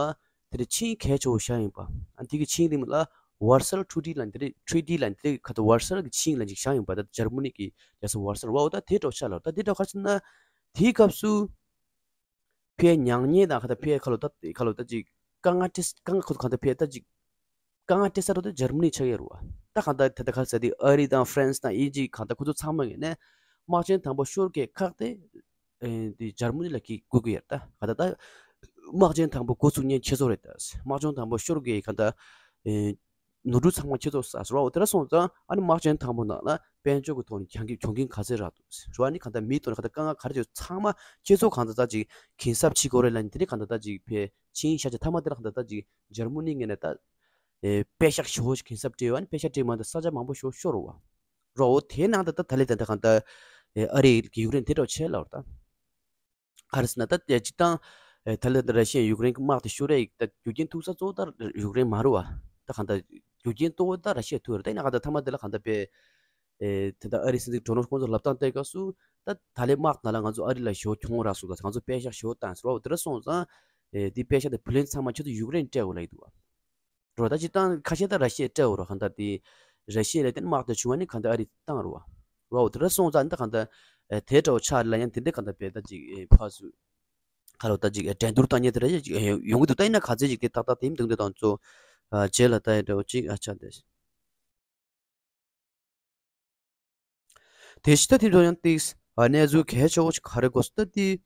དེ་རེ་ཆིངས་གལ་ཆེ་བོ་བཞག་ཡིན་པ། ཨ་འདི་གི་ཆིངས་རིམ་ལ་ཝར་སལ་ཁྲུ་ཏི་ལ་འདི་རེ་ཁྲུ་ཏི་ལ་འདི་རེ་ག་ད་ཝར་སལ་གི་ཆིངས་ལ་ཅིག་བཞག་ཡིན་པ། ད་འཇར་མ་ནི་གི་རྒྱལ་ས་ཝར་སལ་བ་འོ་ད་དེ་འདྲ་བོ་ཆགས་ལ་ད་དེ་འདྲ་བོ་ག་ཟེར་ན་དེའི་སྐབས་སུ། ཕའི་མྱ་ངན་དང་གང་ལྟར་ཕའི་ཁ་ལོ་ད་ཁ་ལོ་ད་ཅིག་དཀའ་ངལ་སྤྲད་དཀའ་ངལ་ཁོ་ཚོ་གང་ལྟར་ཕའི་ད་ཅིག་དཀའ་ངལ་སྤྲད་ས་རོ་ད་འཇར་མ་ནི་ཆགས་ཡོད་རུ་བ། ད་གང་ལྟར་ད་ལྟ་ག་ཟེར་དེ་ཨ་རི་དང་ཧྥ་རན་སི་དང་དབྱིན་ཇི་གང་ལྟར་ཁོ་ཚོ་ཚང་མ་ངེས་ནས་དམག་ཆེན་དང་པོ་ཤོར་གི་ཁག་དེ་ཨེ་དེ་འཇར་མ་ནི་ལ་གི་དགོས་ཀྱི་ཡོད། ད་གང་ལྟར་ད་དམག་ཆེན་དང་པོ་འགོ་ཚུགས་ཉེན་ཁྱེད་ཚོ་རེད། ད་དམག་ཆེན་དང་པོ་ཤོར་གི་གང་ལྟར་ཨེ། ནོར་འཁྲུལ་ཚང་མ་ཁྱེད་ཚོ་ཟ་ཟེར་བ་འོ་དེ་འདྲ་སོང་ཙང་ཨ་ནི་དམག་ཆེན་དང་པོ་ནང་ལ་དཔལ་འབྱོར་གྱི་ཐོག་ནས་གྱོང་གུན་གྱོང་གུན་ག་ཚད་རག་འདུག་ཟེར་བ། ཨ་ནི་གང་ལྟར་མིའི་ཐོག་ནས་གང་ལྟར་དཀའ་ངལ་ག་རེ་བྱུང་ཚང་མ་ཁྱེད་ཚོ་གང་ལྟར་ད་ཅིག་གུན་གསབ་བྱེད་དགོས་རེད་ལབ་ནས་དེ་ནས་གང་ལྟར་ད་ཅིག་ཕའི་ཆིངས་བཞག་ཅིག་མཐའ་མ་དེ་ལ་གང་ལྟར་ད་ཅིག་འཇར་མ་ནི་ངོས་ནས་ད་ཨེ་པད་ཤག་ཞེ་པོ་ཞིག་གུན་གསབ་སྤྲད་བ། ཨ་ནི་པད་ཤག་སྤྲད་མ་ད་ས་ཆ་མང་པོ་ཞིག་ཤོར་བ་རོ། འོ་དེའི་ནང་ད་ད་ད་ལས་ད་ད་གང་ལྟར་ཨེ་ཨ་རི་གི་ཡུཀ་རེན་དེ་འདྲ་བྱས་ལབ་ད། ག་རེ་ཟེར་ན་ད་ལྟ་སྤྱིར་བཏང་ཨེ་ད་ལྟ་ར་ཤི་ཡ་ཡུཀ་རེན་གྱི་དམག་དེ་ཤོར་ཡས་ད་རྒྱུ་རྐྱེན་ཐུག་ས་གཙོ་བོ་ད་ཡུཀ་རེན་མ་རེད་བ། ད་གང་ལྟར་རྒྱུ་རྐྱེན་གཙོ་བོ་ད་ར་ཤི་ཡ་ཐུག་ཡོད་རེད། ད་ཡིན་ན་གང་ལྟར་མཐའ་མ་དེ་ལ་གང་ལྟར་པས་ཨེ་ད་ལྟ་ཨ་རི་སྲིད་འཛིན་ཌོ་ནལ་ཁོང་ཚོ་ལབ་སྟངས་བལྟས་སྐབས་སུ་ད་ད་ལས་དམག་ནང་ལ་ང་ཚོ་ཨ་རི་ལ་ཞེ་པོ་གྱོང་རག་སོང་། ད་ང་ཚོ་པད་ཤག་ཞེ་པོ་བཏང་ཟེར་བ་འོ་དེ་འདྲ་སོང་ཙང་ཨེ་དེ་པད་ཤག་དང་བུ་ལོན་ཚང་མ་ཁྱེད་ཚོ་ཡུཀ་རེན་སྤྲད་དགོས་ལབ་ཀྱི་འདུག་བ། རོ། ད་སྤྱིར་བཏང་ཁ་ཤས་ད་ར་ཤི་ཡས་སྤྲད་འོ་རོ། གང་ལྟར་དེ་ར་ཤི་ཡ་ལ་བརྟེན་དམག་དེ་བྱུང་བ་ནི་གང་ལྟར་ཨ་རི་བཏང་རོ་བ། རོ་འོ་དེ་འདྲ་སོང་ཙང་ད་གང་ལྟར་ཨེ་དེ་འདྲ་བོ་ཆགས་ལ་ཡང་དེ་འདྲ་གང་ལྟར་བས་ད་ཅིག་ཨེ་ཕར་ཚུར་ཁ་ལོ་ད་ཅིག་ཨེ་འགྲན་བསྡུར་བཏང་ཉེ་དེ་ར་ཅིག་ཨེ་ཡོང་གི་འདུག་ད་ཡིན་ན་ག་ཚད་ཅིག་དེ་ཏག་ཏག་དེ་མི་འདུག་འདི་དང་ཚོ་ཨ་རྗེས་ལ་ད་ཡ་འདྲ་བོ་ཅིག་ཨ་ཆགས་དེ། དེ་ཕྱི་ད་དེ་ཚོ་ཡང་ཏིག་ཨ་གནས་ཚུལ་གལ་ཆེ་བོ་ཞིག་ག་རེ་གོ་སོང་ད་དེ།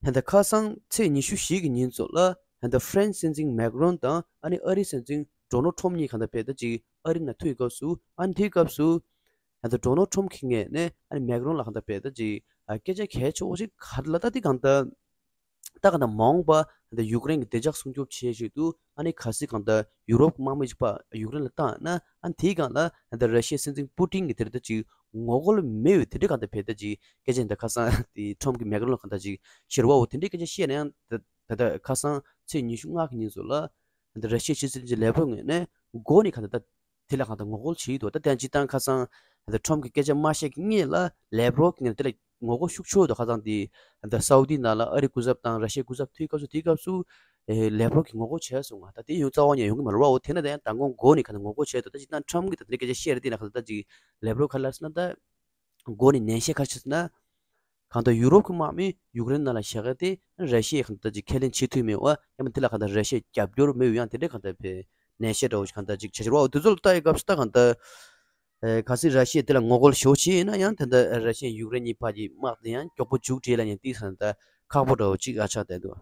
ད་ལྟ་ཁ་སང་ཚེས་ཉི་ཤུ་བཞི་གི་ཉིན་ཚོ་ལ་ད་ལྟ་ཧྥ་རན་སི་སྲིད་འཛིན་མེག་རོན་དང་ཨ་ནི་ཨ་རིའི་སྲིད་འཛིན་ཌོ་ནལ་ཁྲོམ་གཉིས་གང་ལྟར་བས་ད་ཅིག་ཨ་རི་ནང་ཐུག་སྐབས་སུ་ཨ་ནི་དེའི་སྐབས་སུ་ད་ལྟ་ཌོ་ནལ་ཁྲོམ་གྱི་ངོས་ནས་ཨ་ནི་མེག་རོན་ལ་གང་ལྟར་བས་ད་ཅིག་ཨ་སྐད་ཆ་གལ་ཆེ་བོ་ཞིག་ག་རེ་ལབ་ད་དེ་གང་ལྟར། ད་གང་ལྟར་མ་འོངས་པ་ད་ཡུཀ་རེན་གྱི་བདེ་འཇགས་སྲུང་སྐྱོབ་བྱེད་ཆེད་དུ་ཨ་ནི་གལ་སྲིད་གང་ལྟར་ཡུ་རོབ་ཀྱི་དམག་མི་ཅིག་ཕར་ཡུཀ་རེན་ལ་བཏང་ན་ཨ་ནི་དེའི་སྒང་ལ་ད་ལྟ་ར་ཤི་ཡའི་སྲིད་འཛིན་པུ་ཏིན་གྱི་དེ་འདྲ་ཅིག་ངོ་རྒོལ་མེད་པའི་དེ་འདྲ་གང་ལྟར་བས་ད་ཅིག་སྐད་ཆ་འདི་ཁ་སང་དེ་ཁྲོམ་གྱི་མེག་རོན་ལ་གང་ལྟར་ཅིག་ཤེར་བའོ་དེ་འདྲའི་སྐད་ཆ་བཤད་ན་ཡང་ད་ད་ལྟ་ཁ་སང་ཚེས་ཉི་ཤུ་ལྔ་གི་ཉིན་ཚོ་ལ་ད་ལྟ་ར་ཤི་ཡའི་ཕྱི་སྲིད་བློན་ཆེན་ལེ་བྷ་རོབ་ངོས་ནས་མགོ་ནས་གང་ལྟར་ད། དེ་ལ་གང་ལྟར་ངོ་རྒོལ་བྱེད་ཀྱི་འདུག་ད་ལྟ་སྤྱིར་བཏང་ཁ་སང་ད་ལྟ་ཁྲོམ་གྱི་སྐད་ཆ་མ་བཤད་ཀྱི་སྔོན་ལ་ལེབ་རོབ་ཀྱིས་དེ་ལ་ངོ་རྒོལ་ཤུགས་ཆེ་འདུག་ཁ་སང་དེ་ད་ལྟ་སའུ་དི་ནང་ལ་ཨ་རི་སྐུ་ཚབ་དང་ར་ཤི་ཡའི་སྐུ་ཚབ་ཐུག་སྐབས་སུ་དེའི་སྐབས་སུ་ཨེ་ལེབ་རོབ་ཀྱིས་ངོ་རྒོལ་བྱས་སོང་ང་། ད་དེ་ཡང་རྩ་བ་ནས་ཡོང་གི་མ་རེད་བ། འོ་དེ་ན་ད་ཡང་མདང་དགོང་མགོ་ནས་གང་ལྟར་ངོ་རྒོལ་བྱས་འདུག་ད་སྤྱིར་བཏང་ཁྲོམ་གྱིས་ད་དེ་འདྲའི་སྐད་ཆ་བཤད་རེད། དེ་ན་གང་ལྟར་ད་ཅིག་ལེབ་རོབ་ག་ལབ་སོང་ན་ད། མགོ་ནས་ནན་བཤད་ག་རེ་བྱས་ཟེར་ན། གང་ལྟར་ཡུ་རོབ་ཀྱི་དམག་མི་ཡུཀ་རེན་ནང་ལ་བཞག་ཡ་དེ་ར་ཤི་ཡས་གང་ལྟར་ཅིག་ཁས་ལེན་བྱེད་ཐུབ་མེད་པ་ཡང་མིན་དེ་ལ་གང་ལྟར་ར་ཤི་ཡས་རྒྱབ་སྐྱོར་མེད་པ་ཡང་དེ་འདྲའི་གང་ལྟར་བས་ནན་བཤད་འདྲ་བོ་ཞིག་གང་ལྟར་ཅིག་བྱས་ཤག་རོ། འོ་དེ་ཚོ་ལ་ལྟ་ཡི་སྐབས་སུ་ད་གང་ལྟར་ ཨེ་གལ་སྲིད་ར་ཤི་ཡས་དེ་ལ་ངོ་རྒོལ་ཞེ་པོ་བྱས་ཡིན་ན་ཡང་། ད་ལྟ་ར་ཤི་ཡས་ཡུཀ་རེན་གཉིས་བར་གྱི་དམག་དེ་ཡང་མགྱོགས་པོ་མཇུག་སྒྲིལ་ལ་ཡང་ཏོག་ཙམ་ད་ཁག་པོ་འདྲ་བོ་ཅིག་ཨ་ཆགས་བསྡད་འདུག་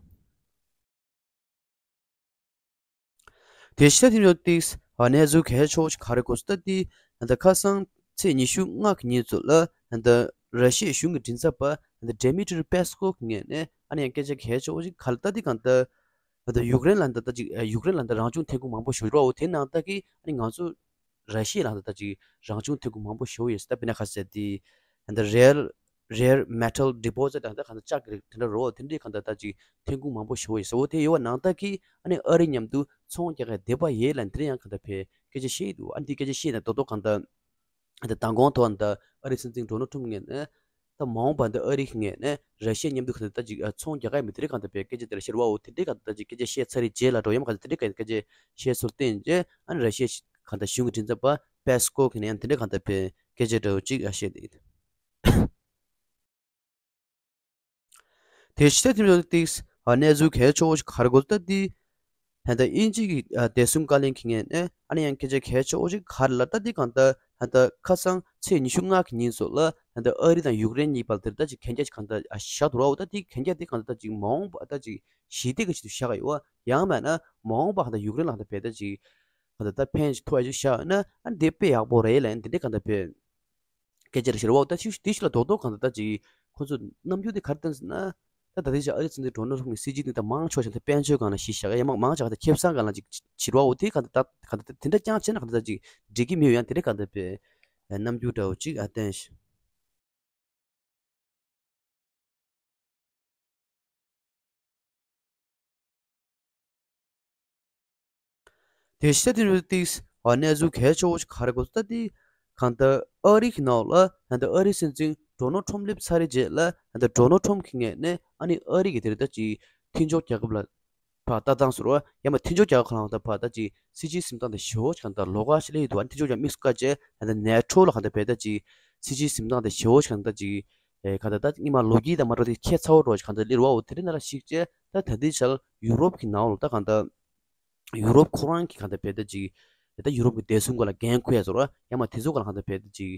དེ་ཕྱི་ཐིམ་ཡོད་ཏིགས་གནས་ཚུལ་གལ་ཆེ་བོ་ཞིག་ག་རེ་གོ་སོང་ད་དེ། ད་ཁ་སང་ཚེས་ཉི་ཤུ་ལྔ་གི་ཉིན་ཚོ་ལ་ད་ར་ཤི་ཡའི་གཞུང་གི་མགྲིན་ཚབ་པ་ད་ཌེ་མི་ཏྲི་པེ་སི་ཀོ་གི་ངོས་ནས་ཨ་ནི་ཡང་སྐད་ཆ་གལ་ཆེ་བོ་ཞིག་ག་ལ་ད་དེ་གང་ལྟར་ད་ཡུཀ་རེན་ལ་ད་ད་ཅིག་ཡུཀ་རེན་ལ་ད་རང་བྱུང་ཐོན་ཁུངས་མང་པོ་ཞིག་ཡོད་རེད་བ། འོ་དེ་ནང་ལྟ་གི་ཨ་ནི་ང་ཚོ་ར་ཤི་ཡ་ལ་ད་ད་ཅིག་རང་བྱུང་ཐོན་ཁུངས་མང་པོ་ཞིག་ཡོད་ཟེར། ད་དཔེར་ན་ཁ་ཟེར་དེ་ད་རེར་རེར་མེ་ཊལ་ཌི་པོ་ཟིཊ་དང་ད་གང་ལྟར་ལྕགས་ཀྱི་རིགས་དེ་འདྲ་རོ། དེ་འདྲའི་གང་ལྟར་ད་ཅིག་ཐོན་ཁུངས་མང་པོ་ཞིག་ཡོད་ཟེར། འོ་དེ་ཡོད་པ་ནང་ལྟ་གི་ཨ་ནི་ཨ་རི་མཉམ་དུ་ཚོང་རྒྱག་གི་འདོད་པ་ཡོད་ལབ་དེ་འདྲ་ཡང་གང་ལྟར་བས་སྐད་ཆ་བཤད་ཀྱི་འདུག་ཨ་ནི་དེ་སྐད་ཆ་བཤད་ན་རྡོག་རྡོག་གང་ལྟར་ད་མདང་དགོང་ཐོག་ད་ཨ་རི་སྲིད་འཛིན་ཌོ་ནལ་ཊམ་ངོས་ནས་ད་མ་འོངས་པ་ད་ཨ་རི་གི་ངོས་ནས་ར་ཤི་ཡ་མཉམ་དུ་གང་ལྟར་ད་ཅིག་ཚོང་རྒྱག་གི་ཡོད་མེད་དེ་འདྲའི་གང་ལྟར་བས་སྐད་ཆ་དེ་འདྲ་བཤད་རེད་བ། འོ་དེ་འདྲའི་གང་ལྟར་ད་ཅིག་སྐད་ཆ་བཤད་ཚར་རེད་རྗེས་ལ་འགྲོ་ཡ་མ་གང་ལྟར་དེ་འདྲའི་གང་ལྟར་སྐད་ཆ་བཤད་ཚུལ་བསྟན་རྗེས་ཨ་ནི་ར་ཤི་ཡ་གང་ལྟར་གཞུང་གི་མགྲིན་ཚབ་པ་པེ་སི་ཀོ་གི་ནས་ཡང་དེ་འདྲའི་གང་ལྟར་བས་སྐད་ཆ་འདྲ་བོ་ཅིག་བཤད་དེ། དེ་ཕྱི་ཐིམ་ཡོད་ཏིགས་གནས་ཚུལ་གལ་ཆེ་བོ་ཞིག་ག་རེ་གོ་ད་དེ། ད་ལྟ་དབྱིན་ཇི་གི་བདེ་སྲུང་བཀའ་བློན་གྱི་ངོས་ནས་ཨ་ནི་ཡང་སྐད་ཆ་གལ་ཆེ་བོ་ཞིག་ག་རེ་ལབ་ད་དེ་གང་ལྟར་ད་ལྟ་ཁ་སང་ཚེས་ཉི་ཤུ་ལྔ་གི་ཉིན་སོགས་ལ་ད་ལྟ་ཨ་རི་དང་ཡུཀ་རེན་གཉིས་བར་དེར་ད་ཅིག་གན་རྒྱ་ཞིག་གང་ལྟར་བཞག་འདུག་ར། འོ་ད་དེ་གན་རྒྱ་དེ་གང་ལྟར་ད་ཅིག་མ་འོངས་པ་ད་ཅིག་ཞི་བདེ་གི་ཆེད་དུ་བཞག་ཡོད་པ། ཡང་མིན་ན་མ་འོངས་པ་གང་ལྟར་ཡུཀ་རེན་ལ་གང་ལྟར་བས་ད་ཅིག་གང་ལྟར་ད་ཕན་ཞིག་ཐོགས་ཡ་ཅིག་བཞག་ན་ཨ་ནི་དེ་དཔེ་ཡག་པོ་རེད་ལབ་ཡ་དེ་འདྲའི་གང་ལྟར་བས། སྐད་ཆ་རེ་བཤད་རེད་བ། ད་ཅིག་དེ་ཞིག་ལ་རྡོག་རྡོག་གང་ལྟར་ད་ཅིག་ཁོ་ཚོ་རྣམ་འགྱུར་དེ་ག་རེ་བསྟན་ཟེར་ན། ད་ད་ལྟའི་ཆ་ཨ་རི་སྲིད་འཛིན་ཌོ་ནལ་ཊམ་གྱི་སྲིད་ཇུས་དེ་ད་མང་ཆེ་བ་ཞིག་ད་དཔལ་འབྱོར་སྒང་ལ་གཞི་བཞག་ཡ་མ་མང་ཆེ་བ་ད་ཁེ་བཟང་སྒང་ལ་ཅིག་བྱེད་རེད་བ། འོ་དེ་གང་ལྟར་ད་གང་ལྟར་དེ་འདྲ་རྐྱང་བྱས་ན་གང་ལྟར་ད་ཅིག་འགྲིག་གི་མི་ཡོད་ཡང་དེ་འདྲ་གང་ལྟར་བས་རྣམ་འགྱུར་འདྲ་བོ་ཅིག་ཨ་བསྟན་ཞིག་དེ་ཕྱི་ཐིམ་ཡོད་ཏིགས་གནས་ཚུལ་གལ་ཆེ་བོ་ཞིག་ག་རེ་གོ་ད་དེ། གང་ལྟར་ཨ་རི་གི་ནང་ལ་ད་ལྟ་ཨ་རི་སྲིད་འཛིན་ཌོ་ནལ་ཊམ་སླེབས་ཚར་རེད་རྗེས་ལ་ད་ལྟ་ཌོ་ནལ་ཊམ་གི་ངོས་ནས་ཨ་ནི་ཨ་རི་གི་དེ་རེད་ད་ཅིག་མཐུན་ཕྱོགས་རྒྱལ་ཁབ་ལ་ཕར་ལྟ་སྟངས་སུ་རོ་ཡང་མ་མཐུན་ཕྱོགས་རྒྱལ་ཁབ་ཁག་ལ་ད་ཕར་ད་ཅིག་སྲིད་ཇུས་འཛིན་སྟངས་དེ་ཞེ་པོ་ཞིག་གང་ལྟར་ལོགས་ཀ་ཞིག་སླེབས་ཡོད་འདུག་ཨ་ནི་མཐུན་ཕྱོགས་ཀྱང་དམིགས་སུ་བཀར་བྱས་ད་ལྟ་ནེ་ཊོ་ལ་གང་ལྟར་བས་ད་ཅིག་སྲིད་ཇུས་འཛིན་སྟངས་དེ་ཞེ་པོ་ཞིག་གང་ལྟར་ཅིག་ཨེ་གང་ལྟར་ད་སྔོན་མ་ལོ་རྒྱུས་དང་མ་འགྲོ་དེ་ཁྱད་མཚར་བོ་འདྲ་བོ་ཞིག་གང་ལྟར་སླེབས་རེད་བ། འོ་དེ་རིང་ནང་ལ་གཞིགས་བྱས་ད་ད་ལྟའི་ཆར་ཡུ་རོབ་ཀྱི་ནང་ལ་ད་གང་ལྟར་ཡུ་རོབ་ཁོ་རང་གི་གང་ལྟར་བས་ད་ཅིག་ད་ཡུ་རོབ་ཀྱི་བདེ་སྲུང་སྒང་ལ་འགན་འཁུར་ཡ་ཟེར་བ་ཡང་མ་དེ་ཚོ་སྒང་ལ་གང་ལྟར་བས་ད་ཅིག་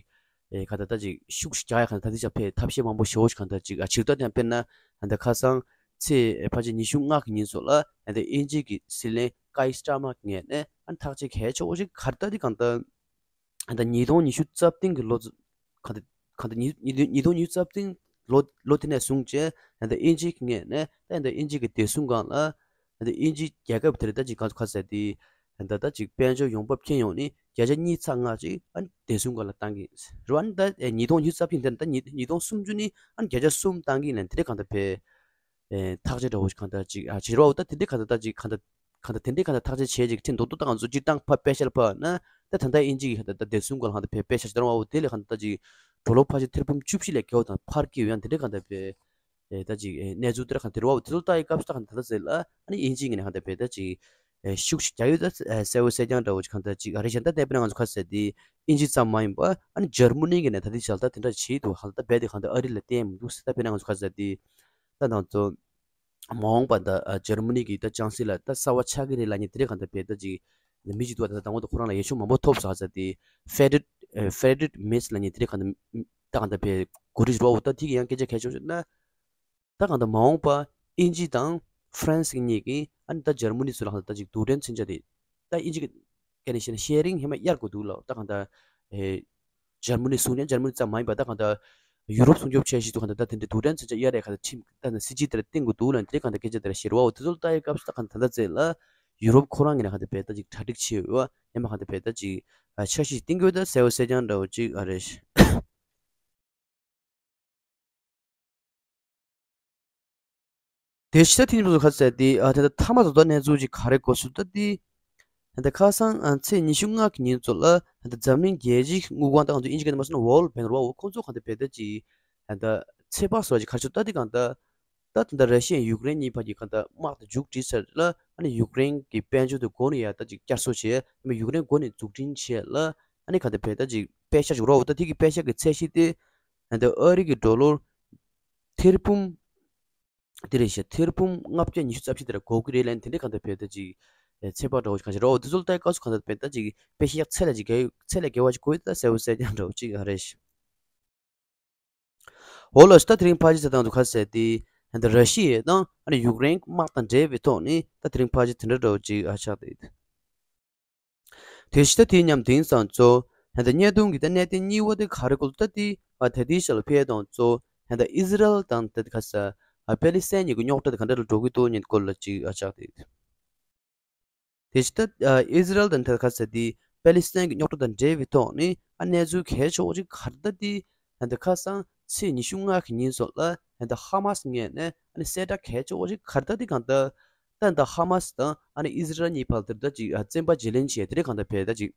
ཨེ་གང་ལྟར་ད་ཅིག་ཤུགས་ཤིག་རྒྱག་ཡ་གང་ལྟར་ད་ལྟའི་ཆར་བས་ཐབས་ཤེས་མང་པོ་ཞེ་པོ་ཞིག་གང་ལྟར་ཅིག་ཨ་བྱེད་ཀྱི་འདུག་དེ་ཡང་དཔེར་ན་ད་ལྟ་ཁ་སང་ཚེས་ཕལ་ཆེར་ཉི་ཤུ་ལྔ་གི་ཉིན་སོགས་ལ་ད་ལྟ་དབྱིན་ཇི་གི་སྲིད་བློན་ཀའི་སི་ཊར་མར་གྱི་ངོས་ནས་ཨ་ནི་ཐག་གཅོད་གལ་ཆེ་བོ་ཞིག་ག་རེ་ད་དེ་གང་ལྟར་ད་ཉིས་སྟོང་ཉི་ཤུ་རྩ་བདུན་གྱི་ལོ་ཚོ་གང་ལྟར་གང་ལྟར་ཉིས་ཉིས་སྟོང་ཉི་ཤུ་རྩ་བདུན་ལོ་ལོ་དེ་ནས་བཟུང་བྱས་ད་ལྟ་དབྱིན་ཇི་གི་ངོས་ནས་ད་ལྟ་དབྱིན་ཇི་གི་བདེ་སྲུང་སྒང་ལ་ད་ལྟ་དབྱིན་ཇི་རྒྱལ་ཁབ་དེར་ད་ཅིག་ག་ཚོད་ག་ཚོད་དེ་ད་ལྟ་ད་ཅིག་དཔལ་འབྱོར་ཡོང་འབབ་ཁྱོན་ཡོངས་ནས་བརྒྱ་ཆ་གཉིས་ཚེག་ལྔ་ཅིག་ཨ་ནི་བདེ་སྲུང་སྒང་ལ་བཏང་གི་རེད་བ། ཨ་ནི་ད་ཉིས་སྟོང་ཉི་ཤུ་རྩ་བདུན་དེ་ད་ཉིས་ཉིས་སྟོང་སུམ་ཅུ་ནི་ཨ་ནི་བརྒྱ་ཆ་གསུམ་བཏང་གི་ལབ་དེ་འདྲ་གང་ལྟར་བས། ཨེ་ཐག་གཅོད་འདྲ་བོ་ཞིག་གང་ལྟར་ཅིག་ཨ་བྱེད་རོགས་ད་དེ་འདྲའི་གང་ལྟར་ད་ཅིག་གང་ལྟར་གང་ལྟར་དེ་འདྲའི་གང་ལྟར་ཐག་གཅོད་བྱས་ཅིག་ཁྲིན་རྡོག་རྡོག་ད་ང་ཚོ་སྤྱིར་བཏང་ཕར་པེ་ཤལ་ཕར་ན་ད་ད་ལྟ་དབྱིན་ཇི་གི་ད་ད་བདེ་སྲུང་སྒང་ལ་གང་ལྟར་བས་པེ་ཤལ་ཞིག་ད་རང་བ་འོ་དེ་ལས་གང་ལྟར་ད་ཅིག་ཌོ་ལར་ཕལ་ཆེར་ཐེར་འབུམ་བཅུ་བཞི་ལས་བརྒལ་བ་དང་འཕར་གྱི་ཡོད་ཡང་དེ་འདྲའི་གང་ལྟར་བས་ཨེ་ད་ཅིག་ཨེ་གནས་ཚུལ་དེ་འདྲ་གང་དེ་རེད་བ། འོ་དེ་ཚོ་ལྟ་ཡི་སྐབས་སུ་ད་གང་ལྟར་ད་ཟེར་ལ་ཨ་ནི་དབྱིན་ཇི་ངོས་ནས་གང་ལྟར་བས་ད་ཅིག་ཨེ་ཤུགས་ཤིག་རྒྱག་ཡོད་ད་ཨེ་གསལ་བོ་གསལ་རྐྱང་འདྲ་བོ་ཅིག་གང་ལྟར་ཅིག་ཨ་རེད་ཤག་ད་དེ་དཔེར་ན་ང་ཚོ་ག་ཟེར་དེ་དབྱིན་ཇི་ཙམ་མ་ཡིན་པ་ཨ་ནི་འཇར་མ་ནི་གི་ནས་ད་དེ་ཞལ་ད་དེ་འདྲ་བྱེད་འདུག་གང་ལྟར་རྦད་དེ་གང་ལྟར་ཨ་རི་ལ་བརྟེན་མི་འདུག་ཟེར། ད་དཔེར་ན་ང་ཚོ་ག་ཟེར་དེ་ད་ང་ཚོ་མ་འོངས་པ་ད་ཨ་འཇར་མ་ནི་གི་ད་ཅང་སི་ལ་ད་གསར་བ་ཆགས་ཀྱི་རེད་ལབ་མཁན་དེ་འདྲ་གང་ལྟར་བས་ད་ཅིག་མི་གཅིག་འདུག་ད་ད་ལྟ་ཁོ་རང་ལ་འོས་ཤོག་མང་པོ་ཐོབ་ཟེར་ཟེར་དེ་ཕེ་ཌེ་རེད་ཨ་ཕེ་ཌེ་རེད་མིས་ལབ་མཁན་དེ་འདྲ་གང་ལྟར་ད་གང་ལྟར་བས་གོ་སྒྲིག་རེད་བ། འོ་ད་དེ་གི་ཡང་སྐད་ཆ་གལ་ཆེ་བ་ཞིག་ན། ད་གང་ལྟར་མ་འོངས་པ་དབྱིན་ཇི་དང་ཧྥ་རན་སི་གཉིས་ཀྱིས་ཨ་ནི་ད་འཇར་མ་ནི་ཚོ་ལ་གང་ལྟར་ད་ཅིག་རྡུལ་ཕྲན་མཚོན་ཆ་དེ་ད་དབྱིན་ཇི་གི་སྐད་ནས་བཤད་ན་ཤེ་རིང་ཧེ་མ་གཡར་དགོས་འདུག་ལ། ད་གང་ལྟར་ཨེ་འཇར་མ་ནི་སྲུང་སྐྱོབ་འཇར་མ་ནི་ཙམ་མ་ཡིན་པ་ད་གང་ལྟར་ཡུ་རོབ་སྲུང་སྐྱོབ་བྱས་བཞིན་དུ་གང་ལྟར་ད་དེ་འདྲའི་རྡུལ་ཕྲན་མཚོན་ཆ་གཡར་ཡས་གང་ལྟར་ཁྲིམས་ད་ནི་སྲིད་ཇུས་དེ་འདྲ་བཏིང་དགོས་འདུག་ལ་དེ་གང་ལྟར་སྐད་ཆ་དེ་འདྲ་བཤད་རེད་བ། འོ་དེ་ཚོ་ལ་ལྟ་ཡི་སྐབས་སུ་ད་གང་ལྟར་ད་ལྟ་ཚེ་ལ་ཡུ་རོབ་ཁོ་རང་གི་ནས་གང་ལྟར་བས་ད་ཅིག་གྲ་སྒྲིག་བྱས་ཡོད་བ། ཡང་མ་གང་ལྟར་བས་ད་ཅིག་ཨ་འཆར་གཞི་བཏིང་དགོས་ད་གསལ་བོ་གསལ་རྐྱང་འདྲ་བོ་ཅིག་ཨ་རེད། དེ་ཕྱི་ད་ཐེངས་ཚོ་ཁ་ཟེར་ཏེ་ཨ་དེ་ད་ཐ་མ་དོ་ད་གནས་ཚུལ་ཅིག་ག་རེ་གོ་སོང་ད་དེ། ད་ཁ་སང་ཨ་ཚེས་ཉི་ཤུ་ལྔ་གི་ཉིན་ཚོ་ལ་ད་འཛམ་གླིང་རྒྱལ་སྤྱིའི་དངུལ་ཁང་ད་ང་ཚོ་དབྱིན་ཇི་སྐད་ནས་མ་སོང་ན་World Bank་རོ་བ། འོ་ཁོང་ཚོ་གང་ལྟར་བས་ད་ཅིག་ད་ཚེ་དཔག་སོགས་ཅིག་ག་རེ་ཆོག་ད་དེ་གང་ལྟར་ད་ད་ལྟ་ར་ཤི་ཡ་ཡུཀ་རེན་གཉིས་བར་གྱི་གང་ལྟར་དམག་དེ་མཇུག་སྒྲིལ་ཚར་ལ་ཨ་ནི་ཡུཀ་རེན་གྱི་དཔལ་འབྱོར་དེ་སྒོ་ནས་ཡར་ད་ཅིག་བསྐྱར་གསོ་བྱས་ཨ་ནི་ཡུཀ་རེན་སྒོ་ནས་འཛུགས་སྐྲུན་བྱས་ལ་ཨ་ནི་གང་ལྟར་བས་ད་ཅིག་པེ་ཤག་ཅིག་རོ་བ། ད་དེ་གི་པེ་ཤག་གི་ཚད་གཞི་དེ་ད་ལྟ་ཨ་རི་གི་ཌོ་ལར་ཐེར་འབུམ་དེ་རེད་ཤག་ཐེར་འབུམ་ལྔ་བརྒྱ་ཉི་ཤུ་རྩ་བཞི་དེ་ལ་འགོར་གི་རེད་ལབ་ནས་དེ་འདྲའི་གང་ལྟར་བས་ད་ཅིག་ ཚན་པ་འདྲ་བོ་ཞིག་གང་ཞིག་རེད་བ། འོ་དེ་ཚོ་ལ་ལྟ་སྐབས་སུ་གང་ལྟར་དཔེ་ད་ཅིག་དཔེ་ཤེས་ཡག་ཚད་ལས་ཅིག་གལ་ཚད་ལས་བརྒལ་བ་ཅིག་དགོས་ད་གསལ་བོ་གསལ་རྐྱང་འདྲ་བོ་ཅིག་ཨ་རེད་ཤག་འོ་ལགས་སོ། ད་དེ་རིང་ཕལ་ཆེར་ཚེ་དང་དུ་ཁ་གསལ་ཏེ་ཧན་ད་ར་ཤི་ཡ་དང་ཨ་ནི་ཡུཀ་རེན་དམག་དང་འབྲེལ་བའི་ཐོག་ནས་ད་དེ་རིང་ཕལ་ཆེར་དེ་འདྲ་འདྲ་བོ་ཅིག་ཨ་ཆགས་ཏེ། དེ་བཞིན་ད་དེའི་མཉམ་དེང་སང་ཚོ་ཧན་ད་བརྙན་ཐུང་གི་ད་གནད་དོན་གཉིས་པ་དེ་ག་རེ་སྐོར་ད་དེ་ཨ་ད་དེའི་ཞལ་ཕེ་དང་ཚོ་ཧན་ད་ཨི་ཟི་རལ་དང་ད་ཁ་ས་ཨ་པེ་ལི་སི་ཐན་གཉིས་ཀྱི་རྙོག་དྲ་དེ་ག་འདྲ་ལ་འགྲོ་གི་འདུག་ཉིན་སྐོར་ལ་ཅིག་ཨ་ཆགས་ཏེ། དེ་བཞིན་ད་ཨི་ཟི་རལ་དང་ད་ཁ་ས་དེ་པེ་ལི་སི་ཐན་གྱི་རྙོག་དྲ་དང་འབྲེལ་བའི་ཐོག་ནས་ཨ་གནས་ཚུལ་གལ་ཆེ་བོ་ཅིག་ག་རེ་ད་དེ་ཧན་ད་ཁ་སང་ཚེས་ཉི་ཤུ་ལྔ་གི་ཉིན་སོགས་ལ་ཧན་ད་ཧ་མ་སི་ངོས་ནས་ཨ་ནི་གསལ་བསྒྲགས་གལ་ཆེ་བོ་ཅིག་ག་རེ་ད་དེ་གང་ལྟར་ད་ད་ཧ་མ་སི་དང་ཨ་ནི་ཨི་ཟི་རལ་གཉིས་བར་དུ་ད་ཅིག་ཨ་བཙན་པ་བརྗེ་ལེན་བྱས་དེ་རེད་གང་ལྟར་བས་ད་ཅིག་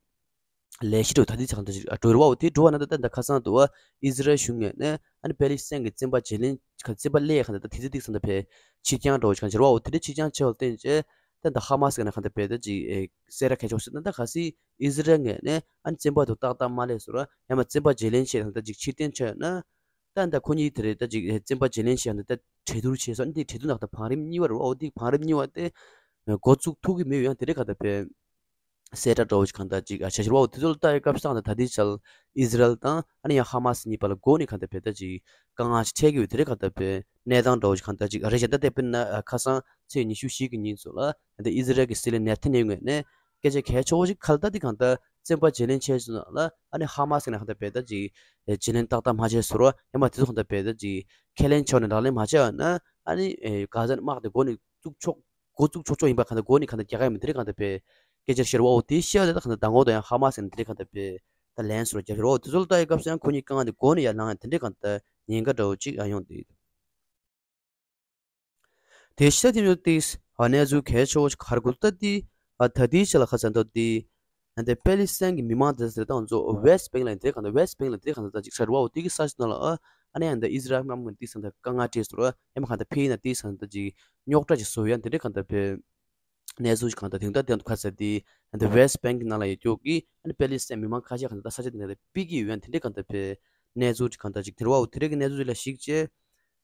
ལས་གཞི་འགྲོ་ད་དེ་ཚེ་གང་ལྟར་ཅིག་ཨ་འགྲོ་རེད་བ། འོ་དེ་འགྲོ་བ་ན་ད་ད་ད་ཁ་སང་དུ་བ་ཨི་ཟི་རལ་གཞུང་ངོས་ནས་ཨ་ནི་པེ་ལི་སི་ཐན་གྱི་བཙན་པ་བརྗེ་ལེན་ག་བཙན་པ་ལས་གང་ལྟར་ད་དེ་ཚེ་དེ་གང་ལྟར་བས་ཕྱིར་འགྱངས་འགྲོ་བ་ཅིག་གང་ཅིག་རེད་བ། འོ་དེ་འདྲ་ཕྱིར་འགྱངས་བྱས་པ་བརྟེན་བྱས་ད་ད་ཧ་མ་སི་ག་ན་གང་ལྟར་བས་ད་ཅིག་ཨེ་གསལ་བསྒྲགས་གལ་ཆེ་བོ་ཟེར་ན་ད་གལ་སྲིད་ཨི་ཟི་རལ་ངོས་ནས་ཨ་ནི་བཙན་པ་དུ་ཏག་ཏག་མ་ལས་སོང་ར་ཡང་མ་བཙན་པ་བརྗེ་ལེན་བྱས་ན་ད་ཅིག་ཕྱིར་འཐེན་བྱས་ན། ད་ད་ཁོ་གཉིས་དེ་རེད་ད་ཅིག་བཙན་པ་བརྗེ་ལེན་བྱས་ཡང་ད་གྲོས་བསྡུར་བྱས་སོང་། འདི་གྲོས་བསྡུར་ནང་ད་བང་རིམ་གཉིས་པ་རེད་བ། འོ་འདི་བང་རིམ་གཉིས་པ་དེ་འགོ་བཙུགས་ཐུབ་ཀྱི་མེད་ཡང་དེ་རེད་ག་ད་བས་གསལ་བསྒྲགས་འདྲ་བོ་ཞིག་གང་ལྟར་ཅིག་ཨ་བྱ་ཞིག་རེད་བ། འོ་དེ་ཚོ་ལ་ལྟ་ཡི་སྐབས་སུ་ད་ད་དེ་ཆར་ཨི་ཟི་རལ་དང་ཨ་ནི་ཡང་ཧ་མ་སི་གཉིས་བར་ལ་འགོ་ནས་གང་ལྟར་བས་ད་ཅིག་དཀའ་ངལ་ཞིག་འཕྲད་ཀྱི་ཡོད་དེ་རེད་ག་ད་བས་གནས་སྟངས་འདྲ་བོ་ཞིག་གང་ལྟར་ཅིག་ཨ་རེད་བྱས་ད་དེ་དཔེར་ན་ཁ་སང་ཚེས་ཉི་ཤུ་བཞི་གི་ཉིན་ཚོ་ལ་ད་ཨི་ཟི་རལ་གྱི་སྲིད་བློན་ནེ་ཐན་ཡ་ཧུ་ངོས་ནས་སྐད་ཆ་གལ་ཆེ་བོ་ཞིག་ག་ལ་ད་དེ་གང་ལྟར་བཙན་པ་བརྗེ་ལེན་བྱས་སོང་ན་ལ་ཨ་ནི་ཧ་མ་སི་ནས་གང་ལྟར་བས་ད་ཅིག་བརྗེ་ལེན་ཏག་ཏག་མ་བྱས་སོང་ར་ཡང་མ་དེ་ཚོ་གང་ལྟར་བས་ད་ཅིག་ཁས་ལེན་ཆོག་ནས་ལག་ལེན་མ་བྱས་ཡོད་ན་ཨ་ནི་གྷ་ཟ་ནས་དམག་དེ་འགོ་ནས་བཙུགས་ཆོག་འགོ་བཙུགས་ཆོག་ཆོག་ཡིན་པ་གང་ལྟར་འགོ་ནས་གང་ལྟར་རྒྱག་ག་ཡིན་མིན་དེ་རིགས་གང་ལྟར་བས་སྐད་ཆ་བཤད་ར་བ། འོ་དེ་བཤད་ཡོད་ད་གང་ལྟར་མདང་དགོང་དུ་ཡང་ཧ་མ་སི་ནས་དེ་རིགས་གང་ལྟར་བས་ད་ལན་སོར་རྒྱབ་ཤོར་བ། འོ་དེ་ཚོ་ལ་ལྟ་ཡི་སྐབས་སུ་ཡང་ཁོ་གཉིས་དཀའ་ངལ་དེ་འགོ་ནས་ཡར་ལངས་ཡ་དེ་འདྲས་གང་ལྟར་ཉེན་ཁ་འདྲ་བོ་ཅིག་ཡང་ཡོང་དེ། དེ་ཤ་དེ་ཉོ་ཏིས་ཨ་གནས་ཚུལ་གལ་ཆེ་བོ་ཞིག་ག་རེ་གོ་ད་དེ་ཨ་ད་དེའི་ཆ་ལ་ཁ་ཚན་ཐོ་དེ་ཨ་འདི་པེ་ལི་སི་ཐན་གྱི་མི་མང་དེ་ཚོ་དང་ཚོ་ཝེ་སི་བེང་ལ་དེ་གང་ད་ཝེ་སི་བེང་ལ་དེ་གང་ད་ཅིག་ཤར་བ་འོ་དེ་གི་ས་ཆ་ནང་ལ་ཨ་ཨ་ནི་ཨ་འདི་ཨི་ཟི་རལ་དམག་མི་དེ་ཚོ་ད་དཀའ་ངལ་འཕྲད་སོང་ར་ཡང་མ་གང་ད་ཕེ་ཡིན་ན་དེ་ཚོ་ད་ཅིག་རྙོག་དྲ་ཅིག་བཟོ་ཡ་དེ་འདྲ་གང་ད་བེ། གནས་ཚུལ་ཞིག་གང་ལྟར་དེང་ལྟར་དེང་དུ་ཁ་གསལ་ཏེ་ཨ་ནི་ཝེ་སི་བེང་གི་ནང་ལ་ཡོད་རྒྱུ་གི་ཨ་ནི་པེ་ལི་སི་ཐན་མི་མང་ཁ་ཤས་གང་ལྟར་ས་ཆ་དེ་ནང་ལ་སྤེལ་གྱི་ཡོད་ཡང་དེ་འདྲ་གང་ལྟར་བེ་གནས་ཚུལ་ཅིག་གང་ལྟར་ཅིག་དེར་བའོ་དེ་རིགས་ཀྱི་གནས་ཚུལ་ཅིག་ལ་གཞིགས་བྱས་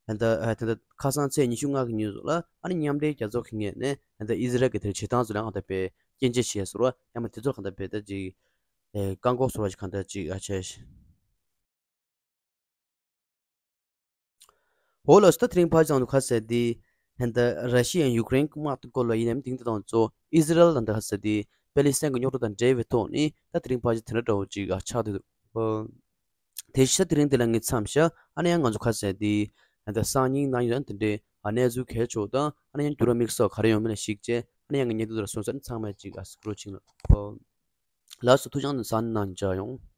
ཨ་ནི་ད་ཨ་དེ་ད་ཁ་སང་ཚེས་ཉི་ཤུ་ལྔ་གི་ཉིན་སོགས་ལ་ཨ་ནི་མཉམ་འབྲེལ་རྒྱལ་ཚོགས་ཀྱི་ངོས་ནས་ཨ་ནི་ད་ཨི་ཟི་རལ་གྱི་དེར་བྱེད་སྟངས་ཚོ་ལ་གང་ལྟར་བེ་སྐྱོན་བརྗོད་བྱས་སོང་ར་ཡང་མ་དེ་ཚོ་ལ་གང་ལྟར་བེ་ད་ཅིག་ཨེ་བཀག་འགོག་སོགས་ཅིག་གང་ལྟར་ཅིག་ཨ་བྱས། འོ་ལགས་སོ། ད་དེ་རིང་ཕལ་ཆེར་དུ་ཁ་གསལ་ཏེ་ཧན་ད་ར་ཤི་ཡ་ཡུཀ་རེན་དམག་དེ་སྐོར་ལ་ཡིན་ནམ་དེང་དེ་དང་གཙོ་ཨི་ཟི་རལ་དང་ད་ཁ་གསལ་ཏེ་པེ་ལི་སི་ཐན་གྱི་རྙོག་དྲ་དང་འབྲེལ་བའི་ཐོག་ནས་ད་དེ་རིང་ཕལ་ཆེར་དེ་འདྲ་འདྲ་བོ་ཅིག་ཨ་ཆགས་བསྡད་འདུག་དེ་བཞིན་ད་དེ་རིང་འདི་ལ་ངས་མཚམས་བཞག་ཨ་ནི་ཡང་ང་ཚོ་ཁ་གསལ་ཏེ་ཧན་ད་སང་ཉིན་གནངས་ཉིན་དེ་འདྲའི་ཨ་གནས་ཚུལ་གལ་ཆེ་བ་དང་ཨ་ནི་ཡང་འགྱུར་བ་དམིགས་བསལ་ག་རེ་ཡོང་མིན་ལ་གཞིགས་བྱས་ཨ་ནི་ཡང་ངས་ཉན་དུ་དུ་ལ་སོང་ས་ཨ་ནི་ཚང་མས་ཅིག་ཨ་སྐུ་རོགས་ཆིང་ལ་ལགས་སོ། ཐུགས་ཅང་ནས་ཟ་ནང་འཇགས་ཡོང་།